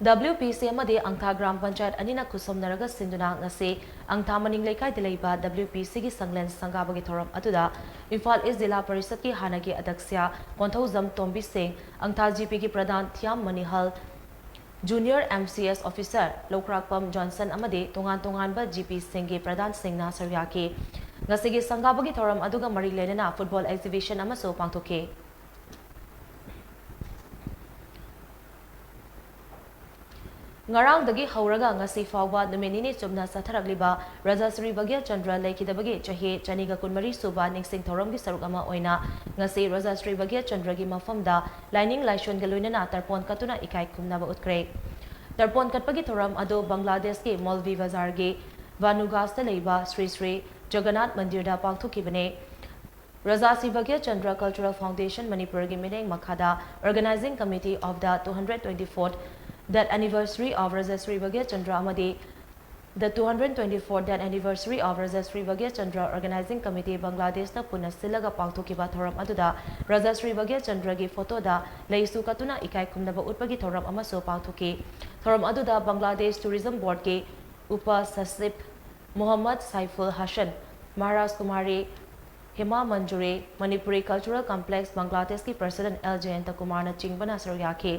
ꯗꯕ꯭ꯂꯤꯌꯨ ꯄꯤ ꯁꯤ ꯑꯃꯗꯤ ꯑꯪꯊꯥ ꯒ꯭ꯔꯥꯝ ꯄꯟꯆꯥꯌꯠ ꯑꯅꯤꯅ ꯈꯨꯠꯁꯝꯅꯔꯒ ꯁꯤꯟꯗꯨꯅ ꯉꯁꯤ ꯑꯪꯊꯥ ꯃꯅꯤꯡ ꯂꯩꯀꯥꯏꯗ ꯂꯩꯕ ꯗꯕ꯭ꯂꯤꯌꯨ ꯄꯤ ꯁꯤꯒꯤ ꯁꯪꯂꯦꯟ ꯁꯪꯒꯥꯕꯒꯤ ꯊꯧꯔꯝ ꯑꯗꯨꯗ ꯏꯝꯐꯥꯜ ꯏꯁ ꯖꯤꯂꯥ ꯄꯔꯤꯁꯠꯀꯤ ꯍꯥꯟꯅꯒꯤ ꯑꯗꯛꯁ꯭ꯌ ꯀꯣꯟꯊꯧꯖꯝ ꯇꯣꯝꯕꯤ ꯁꯤꯡ, ꯑꯪꯊꯥ ꯖꯤ ꯄꯤꯒꯤ ꯄ꯭ꯔꯙꯥꯟ Thiyam Manihal, Junior M C S officer Loukhrakpam Johnson ꯑꯃꯗꯤ ꯇꯣꯉꯥꯟ ꯇꯣꯉꯥꯟꯕ G Pꯁꯤꯡꯒꯤ ꯄ꯭ꯔꯙꯥꯟꯁꯤꯡꯅ ꯁꯔꯨꯛ ꯌꯥꯈꯤ꯫ ꯉꯁꯤꯒꯤ ꯁꯪꯒꯥꯕꯒꯤ ꯊꯧꯔꯝ ꯑꯗꯨꯒ ꯃꯔꯤ ꯂꯩꯅꯅ football exhibition ꯑꯃꯁꯨ ꯄꯥꯡꯊꯣꯛꯈꯤ꯫ ꯉꯔꯥꯡꯗꯒꯤ ꯍꯧꯔꯒ ꯉꯁꯤ ꯐꯥꯎꯕ ꯅꯨꯃꯤꯠ ꯅꯤꯅꯤ ꯆꯨꯞꯅ ꯆꯠꯊꯔꯛꯂꯤꯕ ꯔꯥꯖꯥ ꯁ꯭ꯔꯤ ꯚꯥꯒ꯭ꯌꯆꯟꯗ꯭ꯔ ꯂꯩꯈꯤꯗꯕꯒꯤ ꯆꯍꯤ ꯆꯅꯤꯒ ꯀꯨꯟꯃꯔꯤ ꯁꯨꯕ ꯅꯤꯡꯁꯤꯡ ꯊꯧꯔꯝꯒꯤ ꯁꯔꯨꯛ ꯑꯃ ꯑꯣꯏꯅ ꯉꯁꯤ ꯔꯥꯖꯥ ꯁ꯭ꯔꯤ ꯚꯥꯒ꯭ꯌꯆꯟꯗ꯭ꯔꯒꯤ ꯃꯐꯝꯗ ꯂꯥꯏꯅꯤꯡ ꯂꯥꯏꯁꯣꯟꯒ ꯂꯣꯏꯅꯅ ꯇꯔꯄꯣꯟ ꯀꯠꯇꯨꯅ ꯏꯀꯥꯏ ꯈꯨꯝꯅꯕ ꯎꯠꯈ꯭ꯔꯦ꯫ ꯇꯔꯄꯣꯟ ꯀꯠꯄꯒꯤ ꯊꯧꯔꯝ ꯑꯗꯨ ꯕꯪꯒ꯭ꯂꯥꯗꯦꯁꯀꯤ ꯃꯧꯜꯚꯤ ꯕꯖꯥꯔꯒꯤ ꯚꯥꯅꯨꯒꯥꯁꯇ ꯂꯩꯕ ꯁ꯭ꯔꯤ ꯁ꯭ꯔꯤ ꯖꯒꯟꯅꯥꯊ ꯃꯟꯗꯤꯔꯗ ꯄꯥꯡꯊꯣꯛꯈꯤꯕꯅꯤ꯫ ꯔꯥꯖꯥ ꯁ꯭ꯔꯤ ꯚꯥꯒ꯭ꯌꯆꯟꯗ꯭ꯔ Cultural Foundation ꯃꯅꯤꯄꯨꯔꯒꯤ ꯃꯤꯠꯌꯦꯡ ꯃꯈꯥꯗ Organizing Committee of the two hundred twenty-fourth Death Anniversary of ꯔꯥꯖꯥ ꯁ꯭ꯔꯤ ꯚꯥꯒ꯭ꯌꯆꯟꯗ꯭ꯔ ꯑꯃꯗꯤ The two hundred twenty-fourth Death Anniversary of Raja Shri Bhagyachandra Organizing Committee ꯕꯪꯒ꯭ꯂꯥꯗꯦꯁꯅ ꯄꯨꯟꯅ ꯁꯤꯜꯂꯒ ꯄꯥꯡꯊꯣꯛꯈꯤꯕ ꯊꯧꯔꯝ ꯑꯗꯨꯗ ꯔꯥꯖꯥ ꯁ꯭ꯔꯤ ꯚꯥꯒ꯭ꯌꯆꯟꯗ꯭ꯔꯒꯤ ꯐꯣꯇꯣꯗ ꯂꯩꯁꯨ ꯀꯠꯇꯨꯅ ꯏꯀꯥꯏ ꯈꯨꯝꯅꯕ ꯎꯠꯄꯒꯤ ꯊꯧꯔꯝ ꯑꯃꯁꯨ ꯄꯥꯡꯊꯣꯛꯈꯤ꯫ ꯊꯧꯔꯝ ꯑꯗꯨꯗ ꯕꯪꯒ꯭ꯂꯥꯗꯦꯁ Tourism Boardꯀꯤ ꯎꯄ ꯁꯆꯤꯕ ꯃꯣꯍꯝꯃꯗ ꯁꯥꯏꯐꯨꯜ ꯍꯁꯟ, ꯃꯍꯥꯔꯥꯖ ꯀꯨꯃꯥꯔꯤ ꯍꯦꯃꯥ ꯃꯟꯖꯨꯔꯤ, ꯃꯅꯤꯄꯨꯔꯤ Cultural Complex ꯕꯪꯒ꯭ꯂꯥꯗꯦꯁꯀꯤ President ꯑꯦꯜ ꯖꯌꯟꯇ ꯀꯨꯃꯥꯔꯅ ꯆꯤꯡꯕꯅ ꯁꯔꯨꯛ ꯌꯥꯈꯤ꯫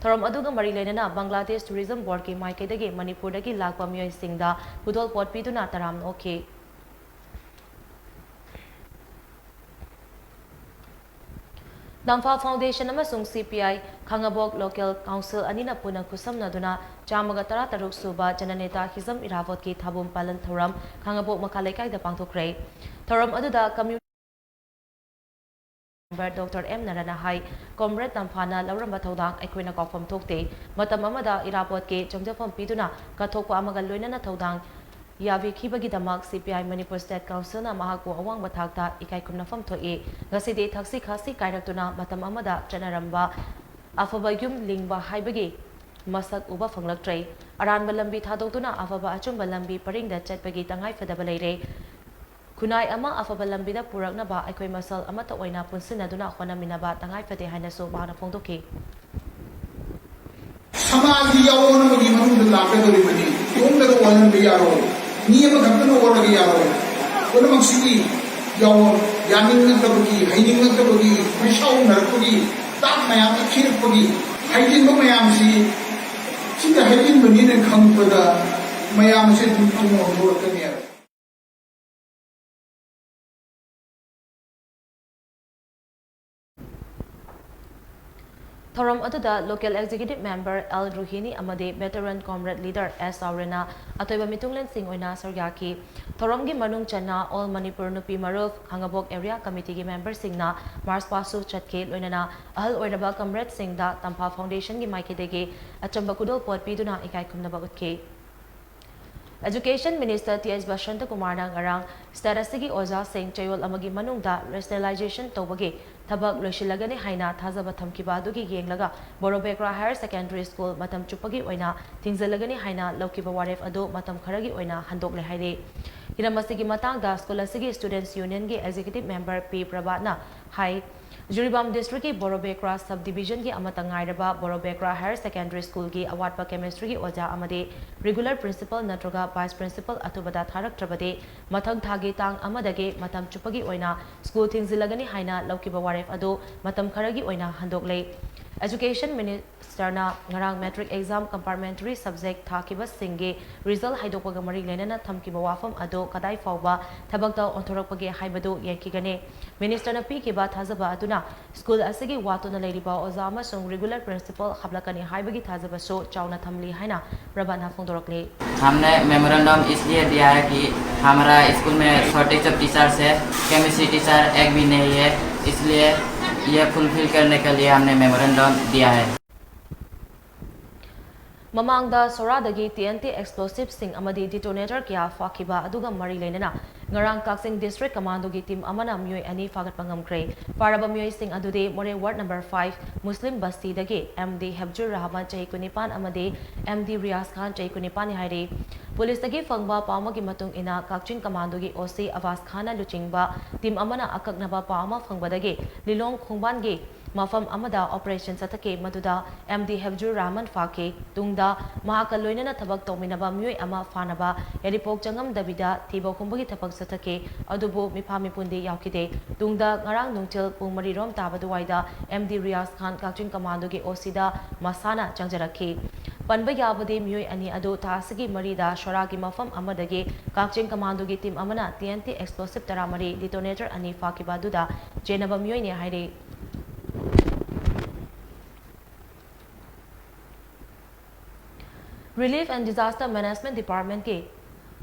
ꯊꯧꯔꯝ ꯑꯗꯨꯒ ꯃꯔꯤ ꯂꯩꯅꯅ ꯕꯪꯒ꯭ꯂꯥꯗꯦꯁ Tourism Boardꯀꯤ ꯃꯥꯏꯀꯩꯗꯒꯤ ꯃꯅꯤꯄꯨꯔꯗꯒꯤ ꯂꯥꯛꯄ ꯃꯤꯑꯣꯏꯁꯤꯡꯗ ꯈꯨꯗꯣꯜꯄꯣꯠ ꯄꯤꯗꯨꯅ ꯇꯔꯥꯝꯅ ꯑꯣꯛꯈꯤ꯫ ꯅꯝꯐꯥ Foundation ꯑꯃꯁꯨꯡ C P I Khangabok Local Council ꯑꯅꯤꯅ ꯄꯨꯟꯅ ꯈꯨꯠꯁꯝꯅꯗꯨꯅ ꯆꯥꯝꯃꯒ ꯇꯔꯥꯇꯔꯨꯛ ꯁꯨꯕ ꯖꯅꯅꯦꯇꯥ ꯍꯤꯖꯝ ꯏꯔꯥꯕꯣꯠꯀꯤ ꯊꯥꯕꯨꯝ ꯄꯥꯂꯟ ꯊꯧꯔꯝ ꯈꯥꯉꯕꯣꯛ ꯃꯈꯥ ꯂꯩꯀꯥꯏꯗ ꯄꯥꯡꯊꯣꯛꯈ꯭ꯔꯦ꯫ ꯊꯧꯔꯝ ꯑꯗꯨꯗ community member Doctor M ꯅꯔꯥꯅ ꯍꯥꯏ, Comrade ꯅꯝꯐꯥꯅ ꯂꯧꯔꯝꯕ ꯊꯧꯗꯥꯡ ꯑꯩꯈꯣꯏꯅ ꯀꯥꯎꯐꯝ ꯊꯣꯛꯇꯦ꯫ ꯃꯇꯝ ꯑꯃꯗ ꯏꯔꯥꯕꯣꯠꯀꯤ ꯆꯪꯖꯐꯝ ꯄꯤꯗꯨꯅ ꯀꯠꯊꯣꯛꯄ ꯑꯃꯒ ꯂꯣꯏꯅꯅ ꯊꯧꯗꯥꯡ ꯌꯥꯕꯤꯈꯤꯕꯒꯤꯗꯃꯛ C P I Manipur State Councilꯅ ꯃꯍꯥꯛꯄꯨ ꯑꯋꯥꯡꯕ ꯊꯥꯛꯇ ꯏꯀꯥꯏ ꯈꯨꯝꯅꯐꯝ ꯊꯣꯛꯏ꯫ ꯉꯁꯤꯗꯤ ꯊꯛꯁꯤ ꯈꯥꯁꯤ ꯀꯥꯏꯔꯛꯇꯨꯅ ꯃꯇꯝ ꯑꯃꯗ ꯆꯠꯅꯔꯝꯕ ꯑꯐꯕ ꯌꯨꯝ ꯂꯤꯡꯕ ꯍꯥꯏꯕꯒꯤ ꯃꯁꯛ ꯎꯕ ꯐꯪꯂꯛꯇ꯭ꯔꯦ꯫ ꯑꯔꯥꯟꯕ ꯂꯝꯕꯤ ꯊꯥꯗꯣꯛꯇꯨꯅ ꯑꯐꯕ ꯑꯆꯨꯝꯕ ꯂꯝꯕꯤ ꯄꯔꯤꯡꯗ ꯆꯠꯄꯒꯤ ꯇꯉꯥꯏ ꯐꯗꯕ ꯂꯩꯔꯦ꯫ ꯈꯨꯟꯅꯥꯏ ꯑꯃ ꯑꯐꯕ ꯂꯝꯕꯤꯗ ꯄꯨꯔꯛꯅꯕ ꯑꯩꯈꯣꯏ ꯃꯁꯦꯜ ꯑꯃꯠꯇ ꯑꯣꯏꯅ ꯄꯨꯟꯁꯤꯟꯅꯗꯨꯅ ꯍꯣꯠꯅꯃꯤꯟꯅꯕ ꯇꯉꯥꯏ ꯐꯗꯦ ꯍꯥꯏꯅꯁꯨ ꯃꯍꯥꯛꯅ ꯐꯣꯡꯗꯣꯛꯈꯤ꯫ ꯁꯃꯥꯖꯒꯤ ꯌꯥꯑꯣꯟ ꯑꯃꯒꯤ ꯃꯅꯨꯡꯗ ꯂꯥꯛꯀꯗꯧꯔꯤꯕꯅꯤ꯫ ꯏꯇꯣꯝꯇꯗ ꯑꯣꯜꯍꯟꯕ ꯌꯥꯔꯣꯏ꯫ ꯃꯤ ꯑꯃꯈꯛꯇꯅ ꯑꯣꯜꯂꯒ ꯌꯥꯔꯣꯏ꯫ ꯄꯨꯝꯅꯃꯛꯁꯤꯒꯤ ꯌꯥꯑꯣꯟ, ꯌꯥꯅꯤꯡꯉꯛꯇꯕꯒꯤ, ꯍꯩꯅꯤꯡꯉꯛꯇꯕꯒꯤ, ꯄꯩꯁꯥ ꯎꯅꯔꯛꯄꯒꯤ, ꯇꯥꯛ ꯃꯌꯥꯝ ꯏꯠꯊꯤꯔꯛꯄꯒꯤ, ꯍꯩꯖꯤꯟꯕ ꯃꯌꯥꯝꯁꯤ ꯁꯤꯗ ꯍꯩꯖꯤꯟꯕꯅꯤꯅ ꯈꯪꯕꯗ ꯃꯌꯥꯝꯁꯦ ꯑꯗꯨꯝ ꯇꯨꯡ ꯑꯣꯟꯊꯣꯔꯛꯀꯅꯦꯕ꯫ ꯊꯧꯔꯝ ꯑꯗꯨꯗ Local Executive Member ꯑꯦꯜ ꯔꯨꯍꯤꯅꯤ ꯑꯃꯗꯤ Veteran Comrade Leader ꯑꯦꯁ ꯁꯥꯎꯔꯦꯅ ꯑꯇꯣꯏꯕ ꯃꯤꯇꯨꯡꯂꯦꯟꯁꯤꯡ ꯑꯣꯏꯅ ꯁꯔꯨꯛ ꯌꯥꯈꯤ꯫ ꯊꯧꯔꯝꯒꯤ ꯃꯅꯨꯡ ꯆꯟꯅ All Manipur ꯅꯨꯄꯤ ꯃꯔꯨꯞ, ꯈꯥꯡꯉꯕꯣꯛ Area Committeeꯒꯤ memberꯁꯤꯡꯅ march past ꯁꯨ ꯆꯠꯈꯤ꯫ ꯂꯣꯏꯅꯅ ꯑꯍꯜ ꯑꯣꯏꯔꯕ comradeꯁꯤꯡꯗ ꯇꯝꯐꯥ Foundationꯒꯤ ꯃꯥꯏꯀꯩꯗꯒꯤ ꯑꯆꯝꯕ ꯈꯨꯗꯣꯜꯄꯣꯠ ꯄꯤꯗꯨꯅ ꯏꯀꯥꯏ ꯈꯨꯝꯅꯕ ꯎꯠꯈꯤ꯫ Education Minister T H Basanta ꯀꯨꯃꯥꯔꯅ ꯉꯔꯥꯡ state ꯑꯁꯤꯒꯤ ꯑꯣꯖꯥꯁꯤꯡ ꯆꯌꯣꯜ ꯑꯃꯒꯤ ꯃꯅꯨꯡꯗ rationalization ꯇꯧꯕꯒꯤ ꯊꯕꯛ ꯂꯣꯏꯁꯤꯜꯂꯒꯅꯤ ꯍꯥꯏꯅ ꯊꯥꯖꯕ ꯊꯝꯈꯤꯕ ꯑꯗꯨꯒꯤ ꯌꯦꯡꯂꯒ ꯕꯣꯔꯣꯕꯦꯀ꯭ꯔꯥ Higher Secondary School ꯃꯇꯝ ꯆꯨꯞꯄꯒꯤ ꯑꯣꯏꯅ ꯊꯤꯡꯖꯤꯜꯂꯒꯅꯤ ꯍꯥꯏꯅ ꯂꯧꯈꯤꯕ ꯋꯥꯔꯦꯞ ꯑꯗꯨ ꯃꯇꯝ ꯈꯔꯒꯤ ꯑꯣꯏꯅ ꯍꯟꯗꯣꯛꯂꯦ ꯍꯥꯏꯔꯤ꯫ ꯍꯤꯔꯝ ꯑꯁꯤꯒꯤ ꯃꯇꯥꯡꯗ school ꯑꯁꯤꯒꯤ Students Unionꯒꯤ Executive Member ꯄꯤ ꯄ꯭ꯔꯚꯥꯠꯅ ꯍꯥꯏ, ꯖꯤꯔꯤꯕꯥꯝ districtꯀꯤ ꯕꯣꯔꯣꯕꯦꯀ꯭ꯔꯥ subdivisionꯒꯤ ꯑꯃꯠꯇ ꯉꯥꯏꯔꯕ ꯕꯣꯔꯣꯕꯦꯀ꯭ꯔꯥ Higher Secondary Schoolꯒꯤ ꯑꯋꯥꯠꯄ chemistryꯒꯤ ꯑꯣꯖꯥ ꯑꯃꯗꯤ regular principal ꯅꯠꯇ꯭ꯔꯒ vice principal ꯑꯊꯨꯕꯗ ꯊꯥꯔꯛꯇ꯭ꯔꯕꯗꯤ ꯃꯊꯪ ꯊꯥꯒꯤ ꯇꯥꯡ ꯑꯃꯗꯒꯤ ꯃꯇꯝ ꯆꯨꯞꯄꯒꯤ ꯑꯣꯏꯅ school ꯊꯤꯡꯖꯤꯜꯂꯒꯅꯤ ꯍꯥꯏꯅ ꯂꯧꯈꯤꯕ ꯋꯥꯔꯦꯞ ꯑꯗꯨ ꯃꯇꯝ ꯈꯔꯒꯤ ꯑꯣꯏꯅ ꯍꯟꯗꯣꯛꯂꯦ꯫ Education Ministerꯅ ꯉꯔꯥꯡ matric exam complimentary subject ꯊꯥꯈꯤꯕꯁꯤꯡꯒꯤ result ꯍꯥꯏꯗꯣꯛꯄꯒ ꯃꯔꯤ ꯂꯩꯅꯅ ꯊꯝꯈꯤꯕ ꯋꯥꯐꯝ ꯑꯗꯨ ꯀꯗꯥꯏ ꯐꯥꯎꯕ ꯊꯕꯛꯇ ꯑꯣꯟꯊꯣꯔꯛꯄꯒꯦ ꯍꯥꯏꯕꯗꯨ ꯌꯦꯡꯈꯤꯒꯅꯤ꯫ Ministerꯅ ꯄꯤꯈꯤꯕ ꯊꯥꯖꯕ ꯑꯗꯨꯅ school ꯑꯁꯤꯒꯤ ꯋꯥꯠꯇꯨꯅ ꯂꯩꯔꯤꯕ ꯑꯣꯖꯥ ꯑꯃꯁꯨꯡ regular principal ꯍꯥꯞꯂꯛꯀꯅꯤ ꯍꯥꯏꯕꯒꯤ ꯊꯥꯖꯕꯁꯨ ꯆꯥꯎꯅ ꯊꯝꯂꯤ ꯍꯥꯏꯅ ꯄ꯭ꯔꯚꯥꯠꯅ ꯐꯣꯡꯗꯣꯔꯛꯂꯤ꯫ हमने मेमोरेंडम इसलिए दिया है कि हमारा स्कूल में शॉर्टेज ऑफ टीचर्स है, केमिस्ट्री टीचर एक भी नहीं है, इसलिए ये फुलफिल करने के लिए हमने मेमोरेंडम दिया है। ꯃꯃꯥꯡꯗ ꯁꯣꯔꯥꯗꯒꯤ ꯇꯤ ꯑꯦꯟ ꯇꯤ explosiveꯁꯤꯡ ꯑꯃꯗꯤ detonator ꯀꯌꯥ ꯐꯥꯈꯤꯕ ꯑꯗꯨꯒ ꯃꯔꯤ ꯂꯩꯅꯅ ꯉꯔꯥꯡ ꯀꯛꯆꯤꯡ district commandoꯒꯤ team ꯑꯃꯅ ꯃꯤꯑꯣꯏ ꯑꯅꯤ ꯐꯥꯒꯠꯄ ꯉꯝꯈ꯭ꯔꯦ꯫ ꯐꯥꯔꯕ ꯃꯤꯑꯣꯏꯁꯤꯡ ꯑꯗꯨꯗꯤ ꯃꯣꯔꯦ ward number five ꯃꯨꯁꯂꯤꯝ ꯕꯁꯇꯤꯗꯒꯤ ꯑꯦꯝ ꯗꯤ ꯍꯦꯞꯖꯨꯔ ꯔꯍꯃꯟ ꯆꯍꯤ ꯀꯨꯟꯅꯤꯄꯥꯟ ꯑꯃꯗꯤ ꯑꯦꯝ ꯗꯤ ꯔꯤꯌꯥꯖ ꯈꯥꯟ ꯆꯍꯤ ꯀꯨꯟꯅꯤꯄꯥꯟꯅꯤ ꯍꯥꯏꯔꯤ꯫ ꯄꯨꯂꯤꯁꯇꯒꯤ ꯐꯪꯕ ꯄꯥꯎ ꯑꯃꯒꯤ ꯃꯇꯨꯡ ꯏꯟꯅ ꯀꯛꯆꯤꯡ commandoꯒꯤ ꯑꯣ ꯁꯤ ꯑꯕꯥꯁ ꯈꯥꯟꯅ ꯂꯨꯆꯤꯡꯕ team ꯑꯃꯅ ꯑꯀꯛꯅꯕ ꯄꯥꯎ ꯑꯃ ꯐꯪꯕꯗꯒꯤ ꯂꯤꯂꯣꯡ ꯈꯣꯡꯕꯥꯟꯒꯤ ꯃꯐꯝ ꯑꯃꯗ operation ꯆꯠꯊꯈꯤ, ꯃꯗꯨꯗ ꯑꯦꯝ ꯗꯤ ꯍꯦꯞꯖꯨꯔ ꯔꯍꯃꯟ ꯐꯥꯈꯤ꯫ ꯇꯨꯡꯗ ꯃꯍꯥꯛꯀ ꯂꯣꯏꯅꯅ ꯊꯕꯛ ꯇꯧꯃꯤꯟꯅꯕ ꯃꯤꯑꯣꯏ ꯑꯃ ꯐꯥꯅꯕ ꯌꯥꯏꯔꯤꯄꯣꯛ ꯆꯪꯉꯝꯗꯕꯤꯗ ꯊꯤꯕ ꯍꯨꯝꯕꯒꯤ ꯊꯕꯛ ꯆꯠꯊꯈꯤ, ꯑꯗꯨꯕꯨ ꯃꯤꯐꯥ ꯃꯤꯄꯨꯟꯗꯤ ꯌꯥꯎꯈꯤꯗꯦ꯫ ꯇꯨꯡꯗ ꯉꯔꯥꯡ ꯅꯨꯡꯊꯤꯜ ꯄꯨꯡ ꯃꯔꯤ ꯔꯣꯝ ꯇꯥꯕ ꯑꯗꯨꯋꯥꯏꯗ ꯑꯦꯝ ꯗꯤ ꯔꯤꯌꯥꯖ ꯈꯥꯟ ꯀꯛꯆꯤꯡ commandoꯒꯤ ꯑꯣ ꯁꯤꯗ ꯃꯁꯥꯅ ꯆꯪꯖꯔꯛꯈꯤ꯫ ꯄꯟꯕ ꯌꯥꯕꯗꯤ ꯃꯤꯑꯣꯏ ꯑꯅꯤ ꯑꯗꯨ ꯊꯥ ꯑꯁꯤꯒꯤ ꯃꯔꯤꯗ ꯁꯣꯔꯥꯒꯤ ꯃꯐꯝ ꯑꯃꯗꯒꯤ ꯀꯛꯆꯤꯡ ꯀꯃꯥꯟꯗꯣꯒꯤ ꯇꯤꯝ ꯑꯃꯅ T N T explosive ꯇꯔꯥꯃꯔꯤ detonator ꯑꯅꯤ ꯐꯥꯈꯤꯕ ꯑꯗꯨꯗ ꯆꯦꯟꯅꯕ ꯃꯤꯑꯣꯏꯅꯤ ꯍꯥꯏꯔꯤ꯫ Relief and Disaster Management Departmentꯀꯤ